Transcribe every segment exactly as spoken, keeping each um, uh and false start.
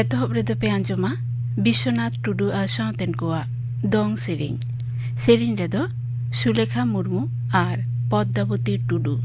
ᱮᱛᱚᱦᱚᱵ ᱨᱮᱫᱚ ᱯᱮ ᱟᱸᱡᱚᱢᱟ ᱵᱤᱥᱣᱚᱱᱟᱛᱷ ᱴᱩᱰᱩ ᱟᱨ ᱥᱟᱶᱛᱮᱱ ᱠᱚᱣᱟᱜ ᱫᱚᱝ ᱥᱮᱨᱮᱧ᱾ ᱥᱮᱨᱮᱧ ᱨᱮᱫᱚ ᱥᱩᱞᱮᱠᱷᱟ ᱢᱩᱨᱢᱩ ᱟᱨ ᱯᱚᱫᱽᱫᱟᱵᱚᱛᱤ ᱴᱩᱰᱩ᱾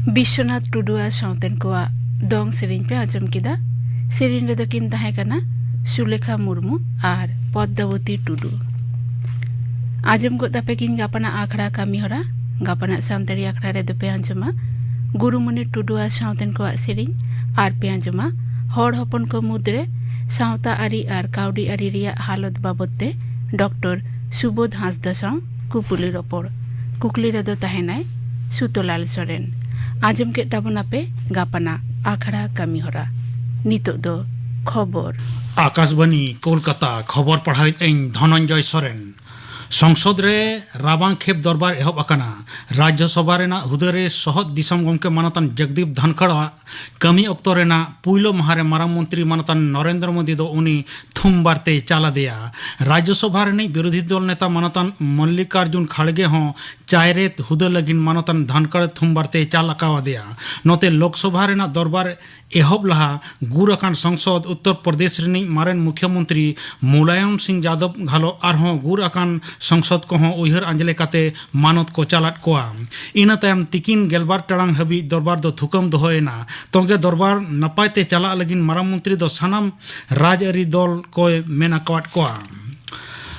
ᱵᱤᱥᱥᱚᱱᱟᱛᱷ ᱴᱩᱰᱩ ᱟᱨ ᱥᱟᱶᱛᱮᱱ ᱠᱚᱣᱟᱜ ᱫᱚᱝ ᱥᱮᱨᱮᱧ ᱯᱮ ᱟᱸᱡᱚᱢ ᱠᱮᱫᱟ᱾ ᱥᱮᱨᱮᱧ ᱨᱮᱫᱚ ᱠᱤᱱ ᱛᱟᱦᱮᱸ ᱠᱟᱱᱟ ᱥᱩᱞᱮᱠᱷᱟ ᱢᱩᱨᱢᱩ ᱟᱨ ᱯᱚᱫᱽᱫᱟᱵᱚᱛᱤ ᱴᱩᱰᱩ᱾ ᱟᱸᱡᱚᱢ ᱜᱚᱫ ᱛᱟᱯᱮ ᱠᱤᱱ ᱜᱟᱯᱟᱱᱟᱜ ᱟᱠᱷᱲᱟ ᱠᱟᱹᱢᱤ ᱦᱚᱨᱟ᱾ ᱜᱟᱯᱟᱱᱟᱜ ᱥᱟᱱᱛᱟᱲᱤ ᱟᱠᱷᱲᱟ ᱨᱮᱫᱚ ᱯᱮ ᱟᱸᱡᱚᱢᱟ ᱜᱩᱨᱩᱢᱩᱱᱤ ᱴᱩᱰᱩ ᱟᱨ ᱥᱟᱶᱛᱮᱱ ᱠᱚᱣᱟᱜ ᱥᱮᱨᱮᱧ, ᱟᱨ ᱯᱮ ᱟᱸᱡᱚᱢᱟ ᱦᱚᱲ ᱦᱚᱯᱚᱱ ᱠᱚ ᱢᱩᱫᱽᱨᱮ ᱥᱟᱶᱛᱟ ᱟᱹᱨᱤ ᱟᱨ ᱠᱟᱹᱣᱰᱤ ᱟᱹᱨᱤ ᱨᱮᱭᱟᱜ ᱦᱟᱞᱚᱛ ᱵᱟᱵᱚᱫ ᱛᱮ ᱰᱚᱠᱴᱚᱨ ᱥᱩᱵᱳᱫᱷ ᱦᱟᱸᱥᱫᱟ ᱥᱟᱶ ᱠᱩᱯᱩᱞᱤ ᱨᱚᱯᱚᱲ᱾ ᱠᱩᱠᱞᱤ ᱨᱮᱫᱚ ᱛᱟᱦᱮᱱᱟᱭ ᱥᱩᱛᱚᱞᱟᱞ ᱥᱚᱨᱮᱱ᱾ ᱟᱸᱡᱚᱢ ᱠᱮᱫ ᱛᱟᱵᱚᱱᱟᱯᱮ ᱜᱟᱯᱟᱱᱟᱜ ᱟᱠᱷᱲᱟ ᱠᱟᱹᱢᱤ ᱦᱚᱨᱟ᱾ ᱱᱤᱛᱚᱜ ᱫᱚ ᱠᱷᱚᱵᱚᱨ᱾ ᱟᱠᱟᱥᱵᱟᱱᱤ ᱠᱳᱞᱠᱟᱛᱟ, ᱠᱷᱚᱵᱚᱨ ᱯᱟᱲᱦᱟᱣᱮᱫ ᱟᱹᱧ ᱫᱷᱚᱱᱚᱱᱡᱚᱭ ᱥᱚᱨᱮᱱ᱾ ᱥᱚᱝᱥᱚᱫ ᱨᱮ ᱨᱟᱵᱟᱝ ᱠᱷᱮᱯ ᱫᱚᱨᱵᱟᱨ ᱮᱦᱚᱵ ᱟᱠᱟᱱᱟ᱾ ᱨᱟᱡᱽᱡᱚᱥᱚᱵᱷᱟ ᱨᱮᱱᱟᱜ ᱦᱩᱫᱟᱹ ᱨᱮ ᱥᱚᱦᱚᱫ ᱫᱤᱥᱚᱢ ᱜᱚᱢᱠᱮ ᱢᱟᱱᱚᱛᱟᱱ ᱡᱚᱜᱽᱫᱤᱯ ᱫᱷᱟᱱᱠᱷᱟᱲ ᱟᱜ ᱠᱟᱹᱢᱤ ᱚᱠᱛᱚ ᱨᱮᱱᱟᱜ ᱯᱩᱭᱞᱩ ᱢᱟᱦᱟ ᱨᱮ ᱢᱟᱨᱟᱝ ᱢᱚᱱᱛᱨᱤ ᱢᱟᱱᱚᱛᱟᱱ ᱱᱚᱨᱮᱱᱫᱨᱚ ᱢᱳᱫᱤ ᱫᱚ ᱩᱱᱤ ᱛᱷᱩᱢᱵᱟᱨ ᱛᱮᱭ ᱪᱟᱞ ᱟᱫᱮᱭᱟ᱾ ᱨᱟᱡᱽᱡᱚᱥᱚᱵᱷᱟ ᱨᱤᱱᱤᱡ ᱵᱤᱨᱳᱫᱷᱤ ᱫᱚᱞ ᱱᱮᱛᱟ ᱢᱟᱱᱚᱛᱟᱱ ᱢᱚᱞᱞᱤᱠᱟᱨᱡᱩᱱ ᱠᱷᱟᱲᱜᱮ ᱦᱚᱸ ᱪᱟᱭᱨᱮᱛ ᱦᱩᱫᱟᱹ ᱞᱟᱹᱜᱤᱫ ᱢᱟᱱᱚᱛᱟᱱ ᱫᱷᱟᱱᱠᱷᱟᱲ ᱛᱷᱩᱢᱵᱟᱨ ᱛᱮᱭ ᱪᱟᱞ ᱟᱠᱟᱣᱟᱫᱮᱭᱟ᱾ ᱱᱚᱛᱮ ᱞᱳᱠᱥᱚᱵᱷᱟ ᱨᱮᱱᱟᱜ ᱫᱚᱨᱵᱟᱨ ᱮᱦᱚᱵ ᱞᱟᱦᱟ ᱜᱩᱨ ᱟᱠᱟᱱ ᱥᱚᱝᱥᱚᱫ ᱩᱛᱛᱚᱨ ᱯᱨᱚᱫᱮᱥ ᱨᱤᱱᱤᱡ ᱢᱟᱨᱮᱱ ᱢᱩᱠᱷᱭᱟᱹᱢᱚᱱᱛᱨᱤ ᱢᱩᱞᱟᱭᱚᱢ ᱥᱤᱝ ᱡᱟᱫᱚᱵ ᱜᱷᱟᱞᱚ ᱟᱨᱦᱚᱸ ᱜᱩᱨ ᱟᱠᱟᱱ ᱥᱚᱝᱥᱚᱫ ᱠᱚᱦᱚᱸ ᱩᱭᱦᱟᱹᱨ ᱟᱸᱡᱽᱞᱮ ᱠᱟᱛᱮ ᱢᱟᱱᱚᱛ ᱠᱚ ᱪᱟᱞᱟᱫ ᱠᱚᱣᱟ᱾ ᱤᱱᱟᱹ ᱛᱟᱭᱚᱢ ᱛᱤᱠᱤᱱ ᱜᱮᱞᱵᱟᱨ ᱴᱟᱲᱟᱝ ᱦᱟᱹᱵᱤᱡ ᱫᱚᱨᱵᱟᱨ ᱫᱚ ᱛᱷᱩᱠᱟᱹᱢ ᱫᱚᱦᱚᱭᱮᱱᱟ᱾ ᱛᱚᱸᱜᱮ ᱫᱚᱨᱵᱟᱨ ᱱᱟᱯᱟᱭ ᱛᱮ ᱪᱟᱞᱟᱜ ᱞᱟᱹᱜᱤᱫ ᱢᱟᱨᱟᱝ ᱢᱚᱱᱛᱨᱤ ᱫᱚ ᱥᱟᱱᱟᱢ ᱨᱟᱡᱽᱟᱹᱨᱤ ᱫᱚᱞ ᱠᱚᱭ ᱢᱮᱱ ᱟᱠᱟᱣᱟᱫ ᱠᱚᱣᱟ᱾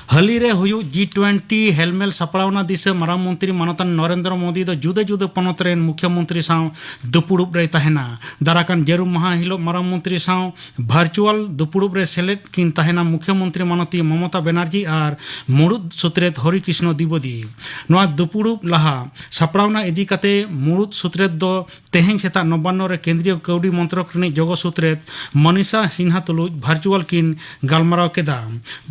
ᱦᱟᱹᱞᱤ ᱨᱮ ᱦᱩᱭᱩᱜ ᱡᱤ ᱴᱩᱭᱮᱱᱴᱤ ᱦᱮᱞᱢᱮᱞ ᱥᱟᱯᱲᱟᱣᱱᱟ ᱫᱤᱥᱟᱹ ᱢᱟᱨᱟᱝ ᱢᱚᱱᱛᱨᱤ ᱢᱟᱱᱚᱛᱟᱱ ᱱᱚᱨᱮᱱᱫᱨᱚ ᱢᱳᱫᱤ ᱫᱚ ᱡᱩᱫᱟᱹ ᱡᱩᱫᱟᱹ ᱯᱚᱱᱚᱛ ᱨᱮᱱ ᱢᱩᱠᱷᱭᱟᱹ ᱢᱚᱱᱛᱨᱤ ᱥᱟᱶ ᱫᱩᱯᱩᱲᱩᱵ ᱨᱮᱭ ᱛᱟᱦᱮᱱᱟ᱾ ᱫᱟᱨᱟᱠᱟᱱ ᱡᱟᱹᱨᱩᱢ ᱢᱟᱦᱟ ᱦᱤᱞᱳᱜ ᱢᱟᱨᱟᱝ ᱢᱚᱱᱛᱨᱤ ᱥᱟᱶ ᱵᱷᱟᱨᱪᱩᱣᱟᱞ ᱫᱩᱯᱩᱲᱩᱵ ᱨᱮ ᱥᱮᱞᱮᱫ ᱠᱤᱱ ᱛᱟᱦᱮᱱᱟ ᱢᱩᱠᱷᱭᱟᱹ ᱢᱚᱱᱛᱨᱤ ᱢᱟᱱᱚᱛᱤ ᱢᱚᱢᱚᱛᱟ ᱵᱮᱱᱟᱨᱡᱤ ᱟᱨ ᱢᱩᱲᱩᱫ ᱥᱩᱛᱨᱮᱛ ᱦᱚᱨᱤ ᱠᱨᱤᱥᱱᱚ ᱫᱤᱵᱚᱫᱤ᱾ ᱱᱚᱣᱟ ᱫᱩᱯᱩᱲᱩᱵ ᱞᱟᱦᱟ ᱥᱟᱯᱲᱟᱣᱱᱟ ᱤᱫᱤ ᱠᱟᱛᱮ ᱢᱩᱲᱩᱫ ᱥᱩᱛᱨᱮᱛ ᱫᱚ ᱛᱮᱦᱮᱧ ᱥᱮᱛᱟᱜ ᱱᱚᱵᱟᱱᱱᱚ ᱨᱮ ᱠᱮᱱᱫᱨᱤᱭᱚ ᱠᱟᱹᱣᱰᱤ ᱢᱚᱱᱛᱨᱚᱠ ᱨᱤᱱᱤᱡ ᱡᱚᱜᱚ ᱥᱩᱛᱨᱮᱛ ᱢᱚᱱᱤᱥᱟ ᱥᱤᱱᱦᱟ ᱛᱩᱞᱩᱡ ᱵᱷᱟᱨᱪᱩᱣᱟᱞ ᱠᱤᱱ ᱜᱟᱞᱢᱟᱨᱟᱣ ᱠᱮᱫᱟ᱾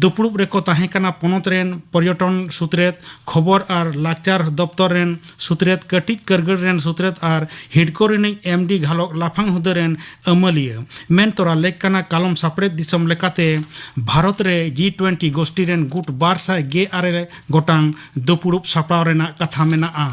ᱫᱩᱯᱩᱲᱩᱵ ᱨᱮᱠᱚ ᱛᱟᱦᱮᱸ ᱠᱟᱱᱟ ᱯᱚᱱᱚᱛ ᱨᱮᱱ ᱯᱚᱨᱭᱚᱴᱚᱱ ᱥᱩᱛᱨᱮᱛ, ᱠᱷᱚᱵᱚᱨ ᱟᱨ ᱞᱟᱠᱪᱟᱨ ᱫᱚᱯᱛᱚᱨ ᱨᱮᱱ ᱥᱩᱛᱨᱮᱛ, ᱠᱟᱹᱴᱤᱡ ᱠᱟᱹᱨᱜᱟᱹᱲ ᱨᱮᱱ ᱥᱩᱛᱨᱮᱛ ᱟᱨ ᱦᱤᱰᱠᱳ ᱨᱤᱱᱤᱡ ᱮᱢ ᱰᱤ ᱜᱷᱟᱞᱚᱠ ᱞᱟᱯᱷᱟᱝ ᱦᱩᱫᱟᱹ ᱨᱮᱱ ᱟᱹᱢᱟᱹᱞᱤᱭᱟᱹ᱾ ᱢᱮᱱ ᱛᱚᱨᱟ ᱞᱮᱠ ᱠᱟᱱᱟ ᱠᱟᱞᱚᱢ ᱥᱟᱯᱲᱮᱛ ᱫᱤᱥᱚᱢ ᱞᱮᱠᱟᱛᱮ ᱵᱷᱟᱨᱚᱛ ᱨᱮ ᱡᱤ ᱴᱩᱭᱮᱱᱴᱤ ᱜᱳᱥᱴᱤ ᱨᱮᱱ ᱜᱩᱴ ᱵᱟᱨ ᱥᱟᱭ ᱜᱮ ᱟᱨᱮ ᱜᱚᱴᱟᱝ ᱫᱩᱯᱩᱲᱩᱵ ᱥᱟᱯᱲᱟᱣ ᱨᱮᱱᱟᱜ ᱠᱟᱛᱷᱟ ᱢᱮᱱᱟᱜᱼᱟ᱾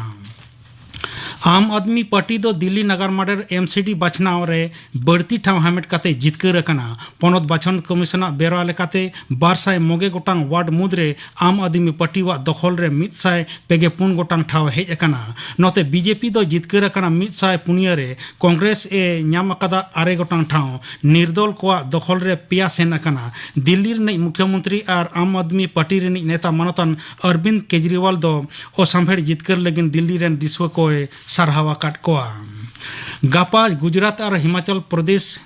ᱟᱢ ᱟᱫᱢᱤ ᱯᱟᱨᱴᱤ ᱫᱚ ᱫᱤᱞᱞᱤ ᱱᱟᱜᱟᱨ ᱢᱟᱰᱮᱨ ᱮᱢᱥᱤᱰᱤ ᱵᱟᱪᱷᱱᱟᱣ ᱨᱮ ᱵᱟᱹᱲᱛᱤ ᱴᱷᱟᱶ ᱦᱟᱢᱮᱴ ᱠᱟᱛᱮ ᱡᱤᱛᱠᱟᱹᱨ ᱟᱠᱟᱱᱟ᱾ ᱯᱚᱱᱚᱛ ᱵᱟᱪᱷᱚᱱ ᱠᱚᱢᱤᱥᱚᱱᱟᱜ ᱵᱮᱣᱨᱟ ᱞᱮᱠᱟᱛᱮ, ᱵᱟᱨ ᱥᱟᱭ ᱢᱚᱜᱮ ᱜᱚᱴᱟᱝ ᱣᱟᱨᱰ ᱢᱩᱫᱽᱨᱮ ᱟᱢ ᱟᱫᱢᱤ ᱯᱟᱨᱴᱤᱣᱟᱜ ᱫᱚᱠᱷᱚᱞ ᱨᱮ ᱢᱤᱫ ᱥᱟᱭ ᱯᱮ ᱜᱮ ᱯᱩᱱ ᱜᱚᱴᱟᱝ ᱴᱷᱟᱶ ᱦᱮᱡ ᱟᱠᱟᱱᱟ᱾ ᱱᱚᱛᱮ ᱵᱤᱡᱮᱯᱤ ᱫᱚ ᱡᱤᱛᱠᱟᱹᱨ ᱟᱠᱟᱱᱟ ᱢᱤᱫ ᱥᱟᱭ ᱯᱩᱱᱭᱟᱹ ᱨᱮ, ᱠᱚᱝᱜᱨᱮᱥ ᱮ ᱧᱟᱢ ᱟᱠᱟᱫᱟ ᱟᱨᱮ ᱜᱚᱴᱟᱝ ᱴᱷᱟᱶ, ᱱᱤᱨᱫᱚᱞ ᱠᱚᱣᱟᱜ ᱫᱚᱠᱷᱚᱞ ᱨᱮ ᱯᱮᱭᱟ ᱥᱮᱱ ᱟᱠᱟᱱᱟ᱾ ᱫᱤᱞᱞᱤ ᱨᱤᱱᱤᱡ ᱢᱩᱠᱷᱭᱚᱢᱚᱱᱛᱨᱤ ᱟᱨ ᱟᱢ ᱟᱫᱢᱤ ᱯᱟᱨᱴᱤ ᱨᱤᱱᱤᱡ ᱱᱮᱛᱟ ᱢᱟᱱᱚᱛᱟᱱ ᱚᱨᱵᱤᱱᱫᱽ ᱠᱮᱡᱨᱤᱣᱟᱞ ᱫᱚ ᱚᱥᱟᱢᱵᱷᱮᱲ ᱡᱤᱛᱠᱟᱹᱨ ᱞᱟᱹᱜᱤᱫ ᱫᱤᱞᱞᱤ ᱨᱮᱱ ᱫᱤᱥᱩᱣᱟᱹ ᱠᱚᱭ ᱥᱟᱨᱦᱟᱣ ᱟᱠᱟᱫ ᱠᱚᱣᱟ᱾ ᱜᱟᱯᱟ ᱜᱩᱡᱽᱨᱟᱴ ᱟᱨ ᱦᱤᱢᱟᱪᱚᱞ ᱯᱨᱚᱫᱮᱥ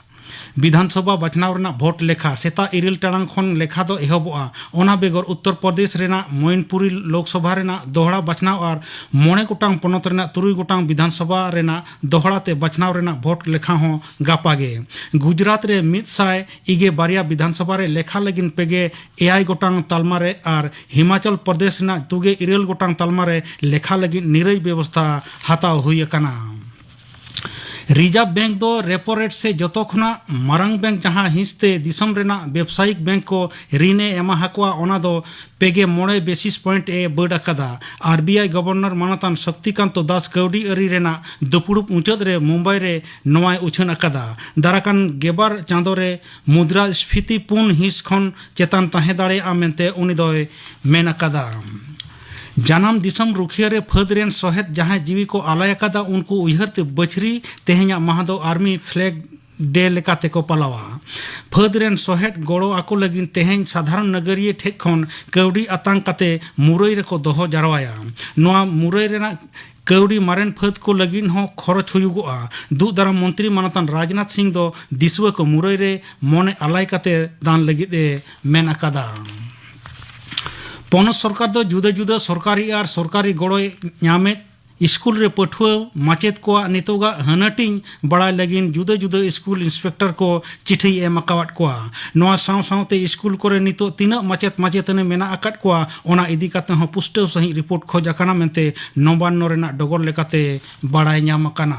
ᱵᱤᱫᱷᱟᱱᱥᱚᱵᱷᱟ ᱵᱟᱪᱷᱱᱟᱣ ᱨᱮᱱᱟᱜ ᱵᱷᱳᱴ ᱞᱮᱠᱷᱟ ᱥᱮᱛᱟᱜ ᱤᱨᱟᱹᱞ ᱴᱟᱲᱟᱝ ᱠᱷᱚᱱ ᱞᱮᱠᱷᱟ ᱫᱚ ᱮᱦᱚᱵᱚᱜᱼᱟ᱾ ᱚᱱᱟ ᱵᱮᱜᱚᱨ ᱩᱛᱛᱚᱨ ᱯᱨᱚᱫᱮᱥ ᱨᱮᱱᱟᱜ ᱢᱚᱭᱱᱯᱩᱨᱤ ᱞᱳᱠᱥᱚᱵᱷᱟ ᱨᱮᱱᱟᱜ ᱫᱚᱦᱲᱟ ᱵᱟᱪᱷᱱᱟᱣ ᱟᱨ ᱢᱚᱬᱮ ᱜᱚᱴᱟᱝ ᱯᱚᱱᱚᱛ ᱨᱮᱱᱟᱜ ᱛᱩᱨᱩᱭ ᱜᱚᱴᱟᱝ ᱵᱤᱫᱷᱟᱱᱥᱚᱵᱷᱟ ᱨᱮᱱᱟᱜ ᱫᱚᱦᱲᱟ ᱛᱮ ᱵᱟᱪᱷᱱᱟᱣ ᱨᱮᱱᱟᱜ ᱵᱷᱳᱴ ᱞᱮᱠᱷᱟ ᱦᱚᱸ ᱜᱟᱯᱟ ᱜᱮ᱾ ᱜᱩᱡᱽᱨᱟᱴ ᱨᱮ ᱢᱤᱫ ᱥᱟᱭ ᱤᱜᱮ ᱵᱟᱨᱭᱟ ᱵᱤᱫᱷᱟᱱᱥᱚᱵᱷᱟ ᱨᱮ ᱞᱮᱠᱷᱟ ᱞᱟᱹᱜᱤᱫ ᱯᱮᱜᱮ ᱮᱭᱟᱭ ᱜᱚᱴᱟᱝ ᱛᱟᱞᱢᱟ ᱨᱮ ᱟᱨ ᱦᱤᱢᱟᱪᱚᱞ ᱯᱨᱚᱫᱮᱥ ᱨᱮᱱᱟᱜ ᱛᱩᱜᱮ ᱤᱨᱟᱹᱞ ᱜᱚᱴᱟᱝ ᱛᱟᱞᱢᱟ ᱨᱮ ᱞᱮᱠᱷᱟ ᱞᱟᱹᱜᱤᱫ ᱱᱤᱨᱟᱹᱭ ᱵᱮᱵᱚᱥᱛᱷᱟ ᱦᱟᱛᱟᱣ ᱦᱩᱭ ᱟᱠᱟᱱᱟ᱾ ᱨᱤᱡᱟᱨᱵᱷ ᱵᱮᱝᱠ ᱫᱚ ᱨᱮᱯᱳ ᱨᱮᱴ ᱥᱮ ᱡᱚᱛᱚ ᱠᱷᱚᱱᱟᱜ ᱢᱟᱨᱟᱝ ᱵᱮᱝᱠ ᱡᱟᱦᱟᱸ ᱦᱤᱸᱥ ᱛᱮ ᱫᱤᱥᱚᱢ ᱨᱮᱱᱟᱜ ᱵᱮᱵᱽᱥᱟᱭᱤᱠ ᱵᱮᱝᱠ ᱠᱚ ᱨᱤᱱ ᱮ ᱮᱢᱟ ᱦᱟᱠᱚᱣᱟ, ᱚᱱᱟ ᱫᱚ ᱯᱮᱜᱮ ᱢᱚᱬᱮ ᱵᱮᱥᱤᱥ ᱯᱚᱭᱮᱱᱴ ᱮ ᱵᱟᱹᱰ ᱟᱠᱟᱫᱟ᱾ ᱟᱨ ᱵᱤ ᱟᱭ ᱜᱚᱵᱷᱚᱨᱱᱚᱨ ᱢᱟᱱᱚᱛᱟᱱ ᱥᱚᱠᱛᱤᱠᱟᱱᱛᱚ ᱫᱟᱥ ᱠᱟᱹᱣᱰᱤ ᱟᱹᱨᱤ ᱨᱮᱱᱟᱜ ᱫᱩᱯᱲᱩᱵ ᱢᱩᱪᱟᱹᱫ ᱨᱮ ᱢᱩᱢᱵᱟᱭ ᱨᱮ ᱱᱚᱣᱟᱭ ᱩᱪᱷᱟᱹᱱ ᱟᱠᱟᱫᱟ᱾ ᱫᱟᱨᱟᱠᱟᱱ ᱜᱮᱵᱟᱨ ᱪᱟᱸᱫᱳ ᱨᱮ ᱢᱩᱫᱽᱨᱟ ᱥᱯᱷᱤᱛᱤ ᱯᱩᱱ ᱦᱤᱸᱥ ᱠᱷᱚᱱ ᱪᱮᱛᱟᱱ ᱛᱟᱦᱮᱸ ᱫᱟᱲᱮᱭᱟᱜᱼᱟ ᱢᱮᱱᱛᱮ ᱩᱱᱤ ᱫᱚᱭ ᱢᱮᱱ ᱟᱠᱟᱫᱟ᱾ ᱡᱟᱱᱟᱢ ᱫᱤᱥᱚᱢ ᱨᱩᱠᱷᱤᱭᱟᱹ ᱨᱮ ᱯᱷᱟᱹᱫᱽ ᱨᱮᱱ ᱥᱚᱦᱮᱫ ᱡᱟᱦᱟᱸᱭ ᱡᱤᱣᱤ ᱠᱚ ᱟᱞᱟᱭ ᱟᱠᱟᱫᱟ, ᱩᱱᱠᱩ ᱩᱭᱦᱟᱹᱨ ᱛᱮ ᱵᱟᱹᱪᱷᱨᱤ ᱛᱮᱦᱮᱧᱟᱜ ᱢᱟᱦᱟ ᱫᱚ ᱟᱨᱢᱤ ᱯᱷᱞᱮᱜ ᱰᱮ ᱞᱮᱠᱟ ᱛᱮᱠᱚ ᱯᱟᱞᱟᱣᱟ᱾ ᱯᱷᱟᱹᱫᱽ ᱨᱮᱱ ᱥᱚᱦᱮᱫ ᱜᱚᱲᱚ ᱟᱠᱚ ᱞᱟᱹᱜᱤᱫ ᱛᱮᱦᱮᱧ ᱥᱟᱫᱷᱟᱨᱚᱱ ᱱᱟᱜᱟᱨᱤᱭᱟᱹ ᱴᱷᱮᱡ ᱠᱷᱚᱱ ᱠᱟᱹᱣᱰᱤ ᱟᱛᱟᱝ ᱠᱟᱛᱮ ᱢᱩᱨᱟᱹᱭ ᱨᱮᱠᱚ ᱫᱚᱦᱚ ᱡᱟᱨᱣᱟᱭᱟ᱾ ᱱᱚᱣᱟ ᱢᱩᱨᱟᱹᱭ ᱨᱮᱱᱟᱜ ᱠᱟᱹᱣᱰᱤ ᱢᱟᱨᱮᱱ ᱯᱷᱟᱹᱫᱽ ᱠᱚ ᱞᱟᱹᱜᱤᱫ ᱦᱚᱸ ᱠᱷᱚᱨᱚᱪ ᱦᱩᱭᱩᱜᱚᱜᱼᱟ᱾ ᱫᱩᱜ ᱫᱟᱨᱟᱢ ᱢᱚᱱᱛᱨᱤ ᱢᱟᱱᱚᱛᱟᱱ ᱨᱟᱡᱽᱱᱟᱛᱷ ᱥᱤᱝ ᱫᱚ ᱫᱤᱥᱩᱣᱟᱹ ᱠᱚ ᱢᱩᱨᱟᱹᱭ ᱨᱮ ᱢᱚᱱᱮ ᱟᱞᱟᱭ ᱠᱟᱛᱮ ᱫᱟᱱ ᱞᱟᱹᱜᱤᱫ ᱮ ᱢᱮᱱ ᱟᱠᱟᱫᱟ᱾ ᱯᱚᱱᱚᱛ ᱥᱚᱨᱠᱟᱨ ᱫᱚ ᱡᱩᱫᱟᱹ ᱡᱩᱫᱟᱹ ᱥᱚᱨᱠᱟᱨᱤ ᱟᱨ ᱥᱚᱨᱠᱟᱨᱤ ᱜᱚᱲᱚᱭ ᱧᱟᱢᱮᱫ ᱥᱠᱩᱞ ᱨᱮ ᱯᱟᱹᱴᱷᱩᱣᱟᱹ ᱢᱟᱪᱮᱫ ᱠᱚᱣᱟᱜ ᱱᱤᱛᱚᱜᱟᱜ ᱦᱟᱹᱱᱟᱹᱴᱤᱧ ᱵᱟᱲᱟᱭ ᱞᱟᱹᱜᱤᱫ ᱡᱩᱫᱟᱹ ᱡᱩᱫᱟᱹ ᱥᱠᱩᱞ ᱤᱱᱥᱯᱮᱠᱴᱚᱨ ᱠᱚ ᱪᱤᱴᱷᱤᱭ ᱮᱢ ᱟᱠᱟᱣᱟᱫ ᱠᱚᱣᱟ᱾ ᱱᱚᱣᱟ ᱥᱟᱶ ᱥᱟᱶᱛᱮ ᱥᱠᱩᱞ ᱠᱚᱨᱮ ᱱᱤᱛᱚᱜ ᱛᱤᱱᱟᱹᱜ ᱢᱟᱪᱮᱫ ᱢᱟᱪᱮᱛᱟᱹᱱᱤ ᱢᱮᱱᱟᱜ ᱟᱠᱟᱫ ᱠᱚᱣᱟ, ᱚᱱᱟ ᱤᱫᱤ ᱠᱟᱛᱮ ᱦᱚᱸ ᱯᱩᱥᱴᱟᱹᱣ ᱥᱟᱺᱦᱤᱡ ᱨᱤᱯᱳᱨᱴ ᱠᱷᱚᱡ ᱟᱠᱟᱱᱟ ᱢᱮᱱᱛᱮ ᱱᱚᱵᱟᱱᱱᱚ ᱨᱮᱱᱟᱜ ᱰᱚᱜᱚᱨ ᱞᱮᱠᱟᱛᱮ ᱵᱟᱲᱟᱭ ᱧᱟᱢ ᱟᱠᱟᱱᱟ᱾